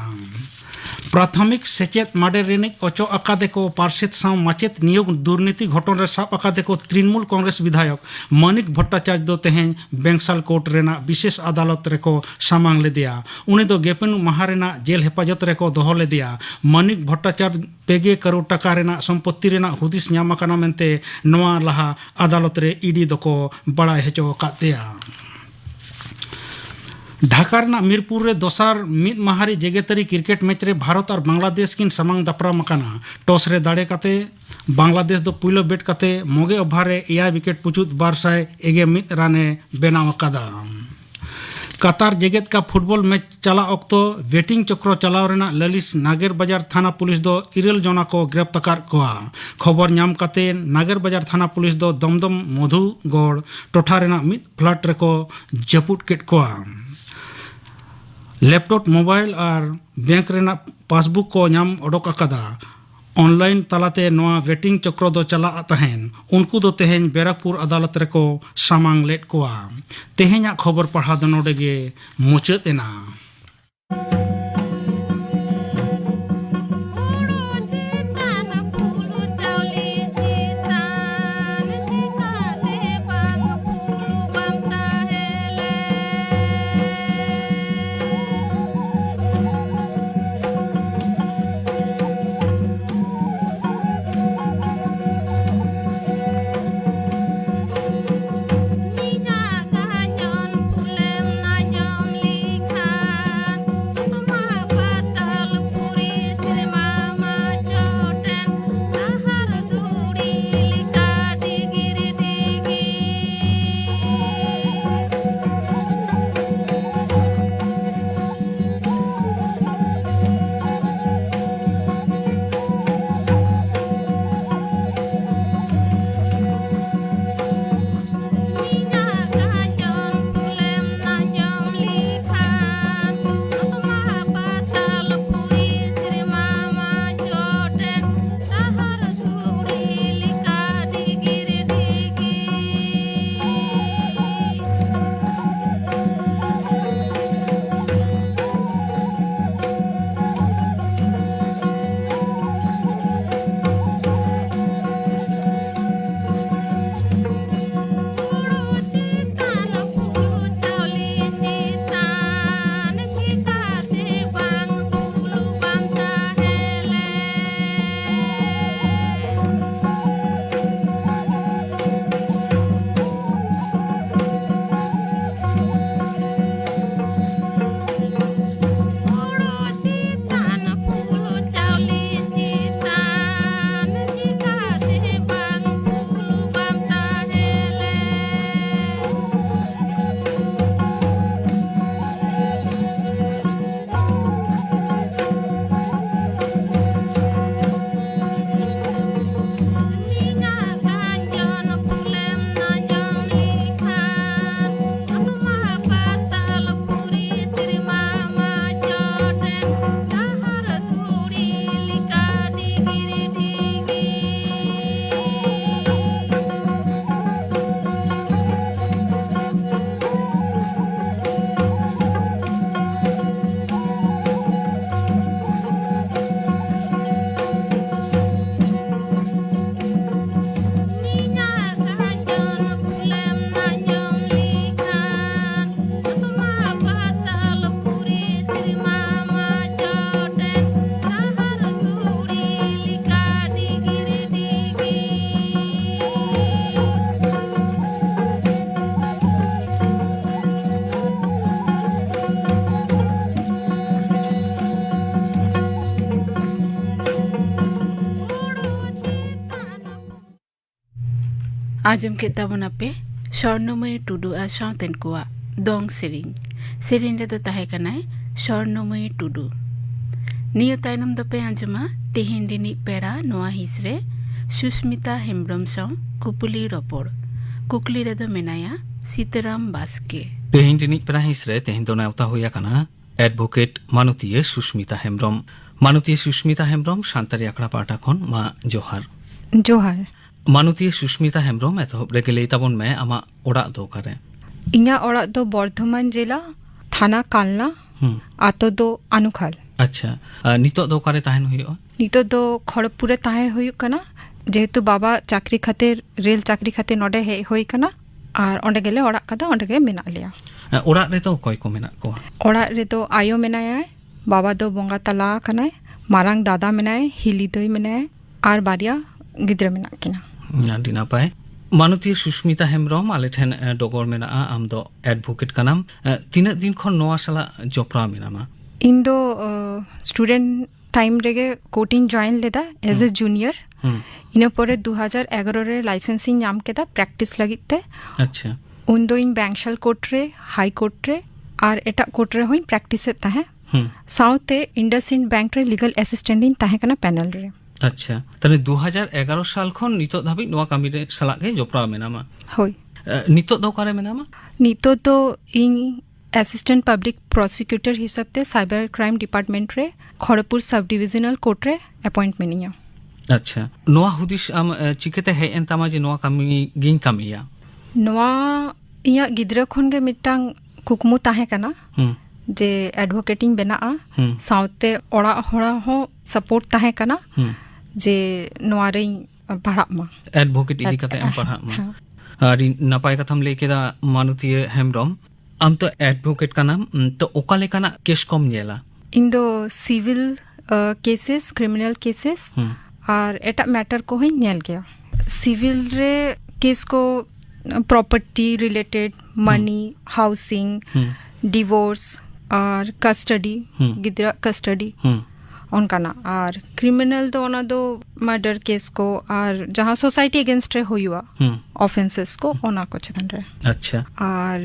ᱯᱨᱟᱛᱷᱚᱢᱤᱠ ᱥᱮᱪᱮᱫ ᱢᱟᱰᱮᱨ ᱨᱤᱱᱤᱡ ᱚᱪᱚᱜ ᱟᱠᱟᱫᱮ ᱠᱚ ᱯᱟᱨᱥᱮᱛ ᱥᱟᱶ ᱢᱟᱪᱮᱛ ᱱᱤᱭᱳᱜᱽ ᱫᱩᱨᱱᱤᱛᱤ ᱜᱷᱚᱴᱚᱱ ᱨᱮ ᱥᱟᱵ ᱟᱠᱟᱫᱮ ᱠᱚ ᱛᱨᱤᱱᱢᱩᱞ ᱠᱚᱝᱜᱨᱮᱥ ᱵᱤᱫᱷᱟᱭᱚᱠ ᱢᱟᱱᱤᱠ ᱵᱷᱚᱴᱴᱟᱪᱟᱨᱡ ᱫᱚ ᱛᱮᱦᱮᱧ ᱵᱮᱝᱥᱟᱞ ᱠᱳᱨᱴ ᱨᱮᱱᱟᱜ ᱵᱤᱥᱮᱥ ᱟᱫᱟᱞᱚᱛ ᱨᱮᱠᱚ ᱥᱟᱢᱟᱝ ᱞᱮᱫᱮᱭᱟ᱾ ᱩᱱᱤ ᱫᱚ ᱜᱮᱯᱮᱱ ᱢᱟᱦᱟ ᱨᱮᱱᱟᱜ ᱡᱮᱞ ᱦᱮᱯᱟᱡᱚᱛ ᱨᱮᱠᱚ ᱫᱚᱦᱚ ᱞᱮᱫᱮᱭᱟ᱾ ᱢᱟᱱᱤᱠ ᱵᱷᱚᱴᱴᱟᱪᱟᱨᱡ ᱯᱮ ᱜᱮ ᱠᱟᱨᱳᱲ ᱴᱟᱠᱟ ᱨᱮᱱᱟᱜ ᱥᱚᱢᱯᱚᱛᱛᱤ ᱨᱮᱱᱟᱜ ᱦᱩᱫᱤᱥ ᱧᱟᱢ ᱟᱠᱟᱱᱟ ᱢᱮᱱᱛᱮ ᱱᱚᱣᱟ ᱞᱟᱦᱟ ᱟᱫᱟᱞᱚᱛ ᱨᱮ ᱤᱰᱤ ᱫᱚᱠᱚ ᱵᱟᱲᱟᱭ ᱦᱚᱪᱚ ᱟᱠᱟᱫ ᱛᱟᱭᱟ᱾ ᱰᱷᱟᱠᱟ ᱨᱮᱱᱟᱜ ᱢᱤᱨᱯᱩᱨ ᱨᱮ ᱫᱚᱥᱟᱨ ᱢᱤᱫ ᱢᱟᱦᱟᱨᱤ ᱡᱮᱜᱮᱛᱟᱹᱨᱤ ᱠᱨᱤᱠᱮᱴ ᱢᱮᱪ ᱨᱮ ᱵᱷᱟᱨᱚᱛ ᱟᱨ ᱵᱟᱝᱞᱟᱫᱮᱥ ᱠᱤᱱ ᱥᱟᱢᱟᱝ ᱫᱟᱯᱨᱟᱢ ᱟᱠᱟᱱᱟ᱾ ᱴᱚᱥ ᱨᱮ ᱫᱟᱲᱮ ᱠᱟᱛᱮ ᱵᱟᱝᱞᱟᱫᱮᱥ ᱫᱚ ᱯᱩᱭᱞᱩ ᱵᱮᱴ ᱠᱟᱛᱮ ᱢᱚᱜᱮ ᱳᱵᱷᱟᱨ ᱨᱮ ᱮᱭᱟᱭ ᱣᱤᱠᱮᱴ ᱯᱩᱪᱩᱫ ᱵᱟᱨ ᱥᱟᱭ ᱮᱜᱮ ᱢᱤᱫ ᱨᱟᱱ ᱮ ᱵᱮᱱᱟᱣ ᱟᱠᱟᱫᱟ᱾ ᱠᱟᱛᱟᱨ ᱡᱮᱜᱮᱛ ᱠᱟᱯ ᱯᱷᱩᱴᱵᱚᱞ ᱢᱮᱪ ᱪᱟᱞᱟᱜ ᱚᱠᱛᱚ ᱵᱮᱴᱤᱝ ᱪᱚᱠᱨᱚ ᱪᱟᱞᱟᱣ ᱨᱮᱱᱟᱜ ᱞᱟᱹᱞᱤᱥ ᱱᱟᱜᱮᱨ ᱵᱟᱡᱟᱨ ᱛᱷᱟᱱᱟ ᱯᱩᱞᱤᱥ ᱫᱚ ᱤᱨᱟᱹᱞ ᱡᱚᱱᱟ ᱠᱚ ᱜᱨᱮᱯᱛᱟᱨ ᱟᱠᱟᱫ ᱠᱚᱣᱟ᱾ ᱠᱷᱚᱵᱚᱨ ᱧᱟᱢ ᱠᱟᱛᱮ ᱱᱟᱜᱮᱨ ᱵᱟᱡᱟᱨ ᱛᱷᱟᱱᱟ ᱯᱩᱞᱤᱥ ᱫᱚ ᱫᱚᱢᱫᱚᱢ ᱢᱚᱫᱷᱩᱜᱚᱲ ᱴᱚᱴᱷᱟ ᱨᱮᱱᱟᱜ ᱢᱤᱫ ᱯᱷᱞᱟᱴ ᱨᱮᱠᱚ ᱡᱟᱹᱯᱩᱫ ᱠᱮᱫ ᱠᱚᱣᱟ᱾ ᱞᱮᱯᱴᱚᱯ, ᱢᱳᱵᱟᱭᱤᱞ ᱟᱨ ᱵᱮᱝᱠ ᱨᱮᱱᱟᱜ ᱯᱟᱥᱵᱩᱠ ᱠᱚ ᱧᱟᱢ ᱚᱰᱚᱠ ᱟᱠᱟᱫᱟ᱾ ᱚᱱᱞᱟᱭᱤᱱ ᱛᱟᱞᱟᱛᱮ ᱱᱚᱣᱟ ᱵᱮᱴᱤᱝ ᱪᱚᱠᱨᱚ ᱫᱚ ᱪᱟᱞᱟᱜ ᱛᱟᱦᱮᱸᱱ᱾ ᱩᱱᱠᱩ ᱫᱚ ᱛᱮᱦᱮᱧ ᱵᱮᱨᱟᱠᱯᱩᱨ ᱟᱫᱟᱞᱚᱛ ᱨᱮᱠᱚ ᱥᱟᱢᱟᱝ ᱞᱮᱫ ᱠᱚᱣᱟ᱾ ᱛᱮᱦᱮᱧᱟᱜ ᱠᱷᱚᱵᱚᱨ ᱯᱟᱲᱦᱟᱣ ᱫᱚ ᱱᱚᱰᱮ ᱜᱮ ᱢᱩᱪᱟᱹᱫ ᱮᱱᱟ᱾ ᱦᱩᱲᱩ ᱪᱮᱛᱟᱱ ᱯᱩᱞᱩ ᱪᱟᱣᱞᱮ ᱪᱮᱛᱟᱱ ᱪᱮᱠᱟᱛᱮ ᱵᱟᱝ ᱯᱩᱞᱩ ᱵᱟᱢ ᱛᱟᱦᱮᱸ ᱞᱮᱱ? ᱤᱧᱟᱜ ᱜᱟᱡᱚᱱ ᱠᱩᱞᱮᱢ ᱟᱸᱡᱚᱢ ᱞᱮᱠᱷᱟᱱ ᱟᱸᱡᱚᱢ ᱠᱮᱫ ᱛᱟᱵᱚᱱᱟᱯᱮ ᱥᱚᱨᱱᱚᱢᱚᱭᱤ ᱴᱩᱰᱩ ᱟᱨ ᱥᱟᱶᱛᱮᱱ ᱠᱚᱣᱟᱜ ᱫᱚᱝ ᱥᱮᱨᱮᱧ᱾ ᱥᱮᱨᱮᱧ ᱨᱮᱫᱚ ᱛᱟᱦᱮᱸ ᱠᱟᱱᱟᱭ ᱥᱚᱨᱱᱚᱢᱚᱭᱤ ᱴᱩᱰᱩ᱾ ᱱᱤᱭᱟᱹ ᱛᱟᱭᱱᱚᱢ ᱫᱚᱯᱮ ᱟᱸᱡᱚᱢᱟ ᱛᱮᱦᱮᱧ ᱨᱤᱱᱤᱡ ᱯᱮᱲᱟ ᱱᱚᱣᱟ ᱦᱤᱸᱥ ᱨᱮ ᱥᱩᱥᱢᱤᱛᱟ ᱦᱮᱢᱵᱽᱨᱚᱢ ᱥᱟᱶ ᱠᱩᱯᱩᱞᱤ ᱨᱚᱯᱚᱲ᱾ ᱠᱩᱠᱞᱤ ᱨᱮᱫᱚ ᱢᱮᱱᱟᱭᱟ ᱥᱤᱛᱟᱹᱨᱟᱢ ᱵᱟᱥᱠᱮ᱾ ᱛᱮᱦᱮᱧ ᱨᱤᱱᱤᱡ ᱯᱮᱲᱟ ᱦᱤᱸᱥ ᱨᱮ ᱛᱮᱦᱮᱧ ᱫᱚ ᱱᱮᱣᱛᱟ ᱦᱩᱭ ᱟᱠᱟᱱᱟ ᱮᱰᱵᱷᱳᱠᱮᱴ ᱢᱟᱱᱚᱛᱤᱭᱟᱹ ᱥᱩᱥᱢᱤᱛᱟ ᱦᱮᱢᱵᱽᱨᱚᱢ᱾ ᱢᱟᱱᱚᱛᱤᱭᱟᱹ ᱥᱩᱥᱢᱤᱛᱟ ᱦᱮᱢᱵᱽᱨᱚᱢ, ᱥᱟᱱᱛᱟᱲᱤ ᱟᱠᱷᱲᱟ ᱯᱟᱦᱴᱟ ᱠᱷᱚᱱ ᱢᱟ ᱡᱚᱦᱟᱨ᱾ ᱡᱚᱦᱟᱨ᱾ ᱢᱟᱱᱚᱛᱤᱭᱟᱹ ᱥᱩᱥᱢᱤᱛᱟ ᱦᱮᱢᱵᱽᱨᱚᱢ, ᱮᱛᱚᱦᱚᱵ ᱨᱮᱜᱮ ᱞᱟᱹᱭ ᱛᱟᱵᱚᱱ ᱢᱮ, ᱟᱢᱟᱜ ᱚᱲᱟᱜ ᱫᱚ ᱚᱠᱟᱨᱮ? ᱤᱧᱟᱹᱜ ᱚᱲᱟᱜ ᱫᱚ ᱵᱚᱨᱫᱷᱚᱢᱟᱱ ᱡᱮᱞᱟ, ᱛᱷᱟᱱᱟ ᱠᱟᱞᱱᱟ, ᱦᱩᱸ᱾ ᱟᱛᱳ ᱫᱚ ᱟᱱᱩᱠᱷᱟᱞ᱾ ᱟᱪᱪᱷᱟ, ᱟᱨ ᱱᱤᱛᱚᱜ ᱫᱚ ᱚᱠᱟᱨᱮ ᱛᱟᱦᱮᱱ ᱦᱩᱭᱩᱜᱼᱟ? ᱱᱤᱛᱚᱜ ᱫᱚ ᱠᱷᱚᱲᱚᱜᱽᱯᱩᱨ ᱨᱮ ᱛᱟᱦᱮᱸ ᱦᱩᱭᱩᱜ ᱠᱟᱱᱟ, ᱡᱮᱦᱮᱛᱩ ᱵᱟᱵᱟ ᱪᱟᱠᱨᱤ ᱠᱷᱟᱹᱛᱤᱨ, ᱨᱮᱞ ᱪᱟᱠᱨᱤ ᱠᱷᱟᱹᱛᱤᱨ ᱱᱚᱰᱮ ᱦᱮᱡ ᱦᱩᱭ ᱠᱟᱱᱟ, ᱟᱨ ᱚᱸᱰᱮ ᱜᱮᱞᱮ ᱚᱲᱟᱜ ᱠᱟᱫᱟ, ᱚᱸᱰᱮ ᱜᱮ ᱢᱮᱱᱟᱜ ᱞᱮᱭᱟ᱾ ᱚᱲᱟᱜ ᱨᱮᱫᱚ ᱚᱠᱚᱭ ᱠᱚ ᱢᱮᱱᱟᱜ ᱠᱚᱣᱟ? ᱚᱲᱟᱜ ᱨᱮᱫᱚ ᱟᱭᱳ ᱢᱮᱱᱟᱭᱟ, ᱵᱟᱵᱟ ᱫᱚ ᱵᱚᱸᱜᱟ ᱛᱟᱞᱟ ᱟᱠᱟᱱᱟᱭ, ᱢᱟᱨᱟᱝ ᱫᱟᱫᱟ ᱢᱮᱱᱟᱭ, ᱦᱤᱞᱤ ᱫᱟᱹᱭ ᱢᱮᱱᱟᱭ, ᱟᱨ ᱵᱟᱨᱭᱟ ᱜᱤᱫᱽᱨᱟᱹ ᱢᱮᱱᱟᱜ ᱠᱤᱱᱟ᱾ ᱟᱹᱰᱤ ᱱᱟᱯᱟᱭ᱾ ᱢᱟᱱᱚᱛᱤᱭᱟᱹ ᱥᱩᱥᱢᱤᱛᱟ ᱦᱮᱢᱵᱽᱨᱚᱢ, ᱟᱞᱮ ᱴᱷᱮᱱ, ᱮ, ᱰᱚᱜᱚᱨ ᱢᱮᱱᱟᱜᱼᱟ, ᱟᱢ ᱫᱚ ᱮᱰᱵᱷᱳᱠᱮᱴ ᱠᱟᱱᱟᱢ᱾ ᱮ, ᱛᱤᱱᱟᱹᱜ ᱫᱤᱱ ᱠᱷᱚᱱ ᱱᱚᱣᱟ ᱥᱟᱞᱟᱜ ᱡᱚᱯᱲᱟᱣ ᱢᱮᱱᱟᱢᱟ? ᱤᱧ ᱫᱚ, ᱚ, ᱥᱴᱩᱰᱮᱱᱴ ᱴᱟᱭᱤᱢ ᱨᱮᱜᱮ ᱠᱳᱨᱴ ᱤᱧ ᱡᱚᱭᱮᱱ ᱞᱮᱫᱟ as a ᱦᱩᱸ᱾ ᱡᱩᱱᱤᱭᱟᱨ᱾ ᱦᱩᱸ᱾ ᱤᱱᱟᱹ ᱯᱚᱨᱮ ᱫᱩ ᱦᱟᱡᱟᱨ ᱮᱜᱟᱨᱚ ᱨᱮ ᱞᱟᱭᱥᱮᱱᱥ ᱤᱧ ᱧᱟᱢ ᱠᱮᱫᱟ ᱯᱨᱮᱠᱴᱤᱥ ᱞᱟᱹᱜᱤᱫ ᱛᱮ᱾ ᱟᱪᱪᱷᱟ᱾ ᱩᱱᱫᱚ ᱤᱧ ᱵᱮᱝᱥᱟᱞ ᱠᱳᱨᱴ ᱨᱮ, ᱦᱟᱭ ᱠᱳᱨᱴ ᱨᱮ, ᱟᱨ ᱮᱴᱟᱜ ᱠᱳᱨᱴ ᱨᱮᱦᱚᱸᱧ ᱯᱨᱮᱠᱴᱤᱥ ᱮᱫ ᱛᱟᱦᱮᱸ᱾ ᱦᱩᱸ᱾ ᱥᱟᱶᱛᱮ IndusInd Bank ᱨᱮ ᱞᱤᱜᱟᱞ ᱮᱥᱤᱥᱴᱮᱱᱴ ᱤᱧ ᱛᱟᱦᱮᱸ ᱠᱟᱱᱟ ᱯᱮᱱᱮᱞ ᱨᱮ᱾ ᱟᱪᱪᱷᱟ, ᱛᱟᱦᱞᱮ ᱫᱩ ᱦᱟᱡᱟᱨ ᱮᱜᱟᱨᱚ ᱥᱟᱞ ᱠᱷᱚᱱ ᱱᱤᱛᱚᱜ ᱫᱷᱟᱹᱵᱤᱡ ᱱᱚᱣᱟ ᱠᱟᱹᱢᱤ ᱨᱮ ᱥᱟᱞᱟᱜ ᱜᱮ ᱡᱚᱯᱲᱟᱣ ᱢᱮᱱᱟᱢᱟ? ᱦᱳᱭ᱾ ᱮ, ᱱᱤᱛᱚᱜ ᱫᱚ ᱚᱠᱟᱨᱮ ᱢᱮᱱᱟᱢᱟ? ᱱᱤᱛᱚᱜ ᱫᱚ ᱤᱧ ᱮᱥᱤᱥᱴᱮᱱᱴ ᱯᱟᱵᱽᱞᱤᱠ ᱯᱨᱚᱥᱤᱠᱤᱭᱩᱴᱚᱨ ᱦᱤᱥᱟᱹᱵ ᱛᱮ ᱥᱟᱭᱵᱟᱨ ᱠᱨᱟᱭᱤᱢ ᱰᱤᱯᱟᱨᱴᱢᱮᱱᱴ ᱨᱮ ᱠᱷᱚᱲᱚᱜᱽᱯᱩᱨ ᱥᱟᱵ ᱰᱤᱵᱤᱡᱚᱱᱟᱞ ᱠᱳᱨᱴ ᱨᱮ ᱮᱯᱚᱭᱮᱱᱴ ᱢᱮᱱᱟᱹᱧᱟ᱾ ᱟᱪᱪᱷᱟ, ᱱᱚᱣᱟ ᱦᱩᱫᱤᱥ ᱟᱢ, ᱮ, ᱪᱤᱠᱟᱹᱛᱮ ᱦᱮᱡ ᱮᱱ ᱛᱟᱢᱟ ᱡᱮ ᱱᱚᱣᱟ ᱠᱟᱹᱢᱤ ᱜᱤᱧ ᱠᱟᱹᱢᱤᱭᱟ? ᱱᱚᱣᱟ ᱤᱧᱟᱹᱜ ᱜᱤᱫᱽᱨᱟᱹ ᱠᱷᱚᱱ ᱜᱮ ᱢᱤᱫᱴᱟᱝ ᱠᱩᱠᱢᱩ ᱛᱟᱦᱮᱸ ᱠᱟᱱᱟ ᱦᱩᱸ᱾ ᱡᱮ ᱮᱰᱵᱷᱳᱠᱮᱴ ᱤᱧ ᱵᱮᱱᱟᱜᱼᱟ᱾ ᱦᱩᱸ᱾ ᱥᱟᱶᱛᱮ ᱚᱲᱟᱜ ᱦᱚᱲᱟᱜ ᱦᱚᱸ ᱥᱟᱯᱳᱨᱴ ᱛᱟᱦᱮᱸ ᱠᱟᱱᱟ ᱦᱩᱸ᱾ ᱡᱮ ᱱᱚᱣᱟ ᱨᱤᱧ ᱯᱟᱲᱦᱟᱜ ᱢᱟ᱾ ᱮᱰᱵᱷᱳᱠᱮᱴ ᱤᱫᱤ ᱠᱟᱛᱮ ᱮᱢ ᱯᱟᱲᱦᱟᱜ ᱢᱟ᱾ ᱦᱮᱸ᱾ ᱟᱹᱰᱤ ᱱᱟᱯᱟᱭ ᱠᱟᱛᱷᱟᱢ ᱞᱟᱹᱭ ᱠᱮᱫᱟ ᱢᱟᱱᱚᱛᱤᱭᱟᱹ ᱦᱮᱢᱵᱽᱨᱚᱢ᱾ ᱟᱢ ᱛᱚ ᱮᱰᱵᱷᱳᱠᱮᱴ ᱠᱟᱱᱟᱢ, ᱩᱸ, ᱛᱚ ᱚᱠᱟ ᱞᱮᱠᱟᱱᱟᱜ ᱠᱮᱥ ᱠᱚᱢ ᱧᱮᱞᱟ? ᱤᱧ ᱫᱚ ᱥᱤᱵᱤᱞ, ᱟ, ᱠᱮᱥᱮᱥ, ᱠᱨᱤᱢᱤᱱᱟᱞ ᱠᱮᱥᱮᱥ, ᱦᱩᱸ᱾ ᱟᱨ ᱮᱴᱟᱜ ᱢᱮᱴᱟᱨ ᱠᱚᱦᱚᱸᱧ ᱧᱮᱞ ᱜᱮᱭᱟ᱾ ᱥᱤᱵᱤᱞ ᱨᱮ ᱠᱮᱥ ᱠᱚ, ᱯᱨᱚᱯᱟᱨᱴᱤ ᱨᱤᱞᱮᱴᱮᱰ, ᱦᱩᱸ᱾ ᱢᱟᱱᱤ, ᱦᱟᱣᱥᱤᱝ, ᱦᱩᱸ᱾ ᱰᱤᱵᱳᱨᱥ, ᱟᱨ ᱠᱟᱥᱴᱟᱰᱤ, ᱦᱩᱸ᱾ ᱜᱤᱫᱽᱨᱟᱹ ᱠᱟᱥᱴᱟᱰᱤ᱾ ᱦᱩᱸ᱾ ᱚᱱᱠᱟᱱᱟᱜ᱾ ᱟᱨ ᱠᱨᱤᱢᱤᱱᱟᱞ ᱫᱚ ᱚᱱᱟ ᱫᱚ ᱢᱟᱨᱰᱟᱨ ᱠᱮᱥ ᱠᱚ ᱟᱨ ᱡᱟᱦᱟᱸ ᱥᱳᱥᱟᱭᱴᱤ ᱮᱜᱮᱱᱥᱴ ᱨᱮ ᱦᱩᱭᱩᱜᱼᱟ, ᱦᱩᱸ᱾ ᱚᱯᱷᱮᱱᱥᱮᱥ ᱠᱚ, ᱚᱱᱟ ᱠᱚ ᱪᱮᱛᱟᱱ ᱨᱮ᱾ ᱟᱪᱪᱷᱟ᱾ ᱟᱨ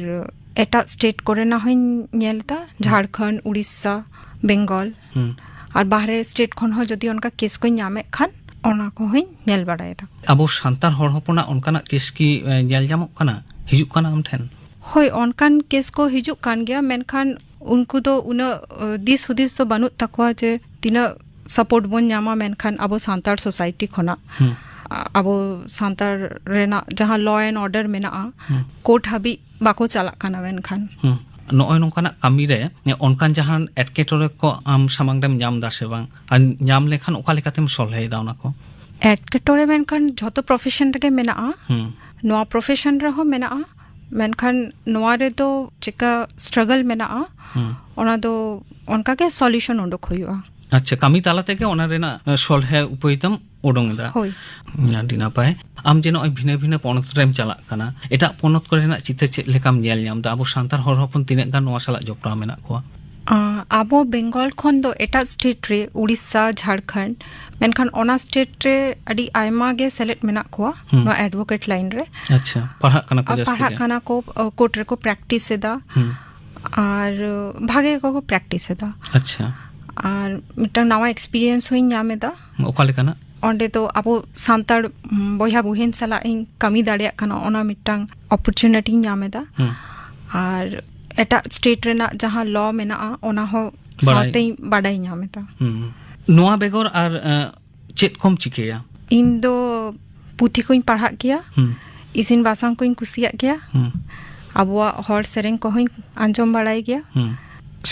ᱮᱴᱟᱜ ᱥᱴᱮᱴ ᱠᱚᱨᱮᱱᱟᱜ ᱦᱚᱸᱧ ᱧᱮᱞ ᱮᱫᱟ, ᱡᱷᱟᱲᱠᱷᱚᱸᱰ, ᱩᱲᱤᱥᱥᱟ, ᱵᱮᱝᱜᱚᱞ᱾ ᱦᱩᱸ᱾ ᱟᱨ ᱵᱟᱦᱨᱮ ᱥᱴᱮᱴ ᱠᱷᱚᱱ ᱦᱚᱸ ᱡᱩᱫᱤ ᱚᱱᱠᱟ ᱠᱮᱥ ᱠᱚᱧ ᱧᱟᱢᱮᱫ ᱠᱷᱟᱱ, ᱚᱱᱟ ᱠᱚᱦᱚᱸᱧ ᱧᱮᱞ ᱵᱟᱲᱟᱭᱮᱫᱟ᱾ ᱟᱵᱚ ᱥᱟᱱᱛᱟᱲ ᱦᱚᱲ ᱦᱚᱯᱚᱱᱟᱜ ᱚᱱᱠᱟᱱᱟᱜ ᱠᱮᱥ ᱠᱤ, ᱮ, ᱧᱮᱞ ᱧᱟᱢᱚᱜ ᱠᱟᱱᱟ, ᱦᱤᱡᱩᱜ ᱠᱟᱱᱟ ᱟᱢ ᱴᱷᱮᱱ? ᱦᱳᱭ, ᱚᱱᱠᱟᱱ ᱠᱮᱥ ᱠᱚ ᱦᱤᱡᱩᱜ ᱠᱟᱱ ᱜᱮᱭᱟ, ᱢᱮᱱᱠᱷᱟᱱ ᱩᱱᱠᱩ ᱫᱚ ᱩᱱᱟᱹᱜ, ᱮ, ᱫᱤᱥ ᱦᱩᱫᱤᱥ ᱫᱚ ᱵᱟᱹᱱᱩᱜ ᱛᱟᱠᱚᱣᱟ ᱡᱮ ᱛᱤᱱᱟᱹᱜ ᱥᱟᱯᱳᱨᱴ ᱵᱚᱱ ᱧᱟᱢᱟ, ᱢᱮᱱᱠᱷᱟᱱ ᱟᱵᱚ ᱥᱟᱱᱛᱟᱲ ᱥᱳᱥᱟᱭᱴᱤ ᱠᱷᱚᱱᱟᱜ, ᱦᱩᱸ᱾ ᱟ-, ᱟᱵᱚ ᱥᱟᱱᱛᱟᱲ ᱨᱮᱱᱟᱜ ᱡᱟᱦᱟᱸ ᱞᱚ ᱮᱱᱰ ᱚᱨᱰᱟᱨ ᱢᱮᱱᱟᱜᱼᱟ, ᱦᱩᱸ᱾ ᱠᱳᱨᱴ ᱦᱟᱹᱵᱤᱡ ᱵᱟᱠᱚ ᱪᱟᱞᱟᱜ ᱠᱟᱱᱟ᱾ ᱢᱮᱱᱠᱷᱟᱱ ᱦᱩᱸ᱾ ᱱᱚᱜᱼᱚᱭ ᱱᱚᱝᱠᱟᱱᱟᱜ ᱠᱟᱹᱢᱤ ᱨᱮ ᱚᱱᱠᱟᱱ ᱡᱟᱦᱟᱱ ᱮᱴᱠᱮᱴᱚᱬᱮ ᱠᱚ ᱟᱢ ᱥᱟᱢᱟᱝ ᱨᱮᱢ ᱧᱟᱢ ᱮᱫᱟ ᱥᱮ ᱵᱟᱝ? ᱟᱨ ᱧᱟᱢ ᱞᱮᱠᱷᱟᱱ ᱚᱠᱟ ᱞᱮᱠᱟᱛᱮᱢ ᱥᱚᱞᱦᱮᱭᱮᱫᱟ ᱚᱱᱟ ᱠᱚ? ᱮᱴᱠᱮᱴᱚᱬᱮ ᱢᱮᱱᱠᱷᱟᱱ ᱡᱷᱚᱛᱚ ᱯᱨᱚᱯᱷᱮᱥᱚᱱ ᱨᱮᱜᱮ ᱢᱮᱱᱟᱜᱼᱟ᱾ ᱦᱩᱸ᱾ ᱱᱚᱣᱟ ᱯᱨᱚᱯᱷᱮᱥᱚᱱ ᱨᱮᱦᱚᱸ ᱢᱮᱱᱟᱜᱼᱟ, ᱢᱮᱱᱠᱷᱟᱱ ᱱᱚᱣᱟ ᱨᱮᱫᱚ ᱪᱮᱠᱟ ᱥᱴᱨᱟᱜᱚᱞ ᱢᱮᱱᱟᱜᱼᱟ, ᱦᱩᱸ᱾ ᱚᱱᱟ ᱫᱚ ᱚᱱᱠᱟᱜᱮ ᱥᱚᱞᱩᱥᱚᱱ ᱩᱰᱩᱠ ᱦᱩᱭᱩᱜᱼᱟ᱾ ᱟᱪᱪᱷᱟ, ᱠᱟᱹᱢᱤ ᱛᱟᱞᱟ ᱛᱮᱜᱮ ᱚᱱᱟ ᱨᱮᱱᱟᱜ, ᱮ, ᱥᱚᱞᱦᱮ ᱩᱯᱟᱹᱭ ᱛᱟᱢ ᱩᱰᱩᱝ ᱮᱫᱟ᱾ ᱦᱳᱭ᱾ ᱟᱹᱰᱤ ᱱᱟᱯᱟᱭ᱾ ᱟᱢ ᱡᱮ ᱱᱚᱜᱼᱚᱭ ᱵᱷᱤᱱᱟᱹ ᱵᱷᱤᱱᱟᱹ ᱯᱚᱱᱚᱛ ᱨᱮᱢ ᱪᱟᱞᱟᱜ ᱠᱟᱱᱟ, ᱮᱴᱟᱜ ᱯᱚᱱᱚᱛ ᱠᱚᱨᱮᱱᱟᱜ ᱪᱤᱛᱟᱹᱨ ᱪᱮᱫ ᱞᱮᱠᱟᱢ ᱧᱮᱞ ᱧᱟᱢ ᱮᱫᱟ? ᱟᱵᱚ ᱥᱟᱱᱛᱟᱲ ᱦᱚᱲ ᱦᱚᱯᱚᱱ ᱛᱤᱱᱟᱹᱜ ᱜᱟᱱ ᱱᱚᱣᱟ ᱥᱟᱞᱟᱜ ᱡᱚᱯᱲᱟᱣ ᱢᱮᱱᱟᱜ ᱠᱚᱣᱟ? ᱟ, ᱟᱵᱚ ᱵᱮᱝᱜᱚᱞ ᱠᱷᱚᱱ ᱫᱚ ᱮᱴᱟᱜ ᱥᱴᱮᱴ ᱨᱮ, ᱩᱲᱤᱥᱥᱟ, ᱡᱷᱟᱲᱠᱷᱚᱸᱰ, ᱢᱮᱱᱠᱷᱟᱱ ᱚᱱᱟ ᱥᱴᱮᱴ ᱨᱮ ᱟᱹᱰᱤ ᱟᱭᱢᱟ ᱜᱮ ᱥᱮᱞᱮᱫ ᱢᱮᱱᱟᱜ ᱠᱚᱣᱟ ᱦᱩᱸ᱾ ᱱᱚᱣᱟ ᱮᱰᱵᱷᱳᱠᱮᱴ ᱞᱟᱭᱤᱱ ᱨᱮ᱾ ᱟᱪᱪᱷᱟ, ᱯᱟᱲᱦᱟᱜ ᱠᱟᱱᱟ ᱠᱚ ᱟᱨ ᱡᱟᱹᱥᱛᱤ ᱯᱟᱲᱦᱟᱜ ᱜᱮ? ᱠᱟᱱᱟ ᱠᱚ, ᱟ, ᱠᱳᱨᱴ ᱨᱮᱠᱚ ᱯᱨᱮᱠᱴᱤᱥ ᱮᱫᱟ᱾ ᱦᱩᱸ᱾ ᱟᱨ ᱵᱷᱟᱜᱮ ᱜᱮᱠᱚ ᱯᱨᱮᱠᱴᱤᱥ ᱮᱫᱟ᱾ ᱟᱪᱪᱷᱟ᱾ ᱟᱨ ᱢᱤᱫᱴᱟᱝ ᱱᱟᱣᱟ ᱮᱠᱥᱯᱤᱨᱤᱭᱮᱱᱥ ᱦᱚᱸᱧ ᱧᱟᱢ ᱮᱫᱟ᱾ ᱚᱠᱟ ᱞᱮᱠᱟᱱᱟᱜ? ᱚᱸᱰᱮ ᱫᱚ ᱟᱵᱚ ᱥᱟᱱᱛᱟᱲ, ᱩᱢ, ᱵᱚᱭᱦᱟ ᱵᱩᱦᱤᱱ ᱥᱟᱞᱟᱜ ᱤᱧ ᱠᱟᱹᱢᱤ ᱫᱟᱲᱮᱭᱟᱜ ᱠᱟᱱᱟ, ᱚᱱᱟ ᱢᱤᱫᱴᱟᱝ ᱚᱯᱚᱨᱪᱩᱱᱤᱴᱤᱧ ᱧᱟᱢ ᱮᱫᱟ᱾ ᱦᱩᱸ᱾ ᱟᱨ ᱮᱴᱟᱜ ᱥᱴᱮᱴ ᱨᱮᱱᱟᱜ ᱡᱟᱦᱟᱸ ᱞᱚ ᱢᱮᱱᱟᱜᱼᱟ, ᱚᱱᱟ ᱦᱚᱸ ᱵᱟᱲᱟᱭ᱾ ᱥᱟᱶᱛᱮᱧ ᱵᱟᱰᱟᱭ ᱧᱟᱢ ᱮᱫᱟ᱾ ᱦᱩᱸ᱾ ᱱᱚᱣᱟ ᱵᱮᱜᱚᱨ ᱟᱨ, ᱮ, ᱪᱮᱫ ᱠᱚᱢ ᱪᱤᱠᱟᱹᱭᱟ? ᱤᱧ ᱫᱚ ᱯᱩᱛᱷᱤ ᱠᱚᱧ ᱯᱟᱲᱦᱟᱜ ᱜᱮᱭᱟ, ᱦᱩᱸ᱾ ᱤᱥᱤᱱ ᱵᱟᱥᱟᱝ ᱠᱚᱧ ᱠᱩᱥᱤᱭᱟᱜ ᱜᱮᱭᱟ, ᱦᱩᱸ᱾ ᱟᱵᱚᱣᱟᱜ ᱦᱚᱲ ᱥᱮᱨᱮᱧ ᱠᱚᱦᱚᱸᱧ ᱟᱸᱡᱚᱢ ᱵᱟᱲᱟᱭ ᱜᱮᱭᱟ, ᱦᱩᱸ᱾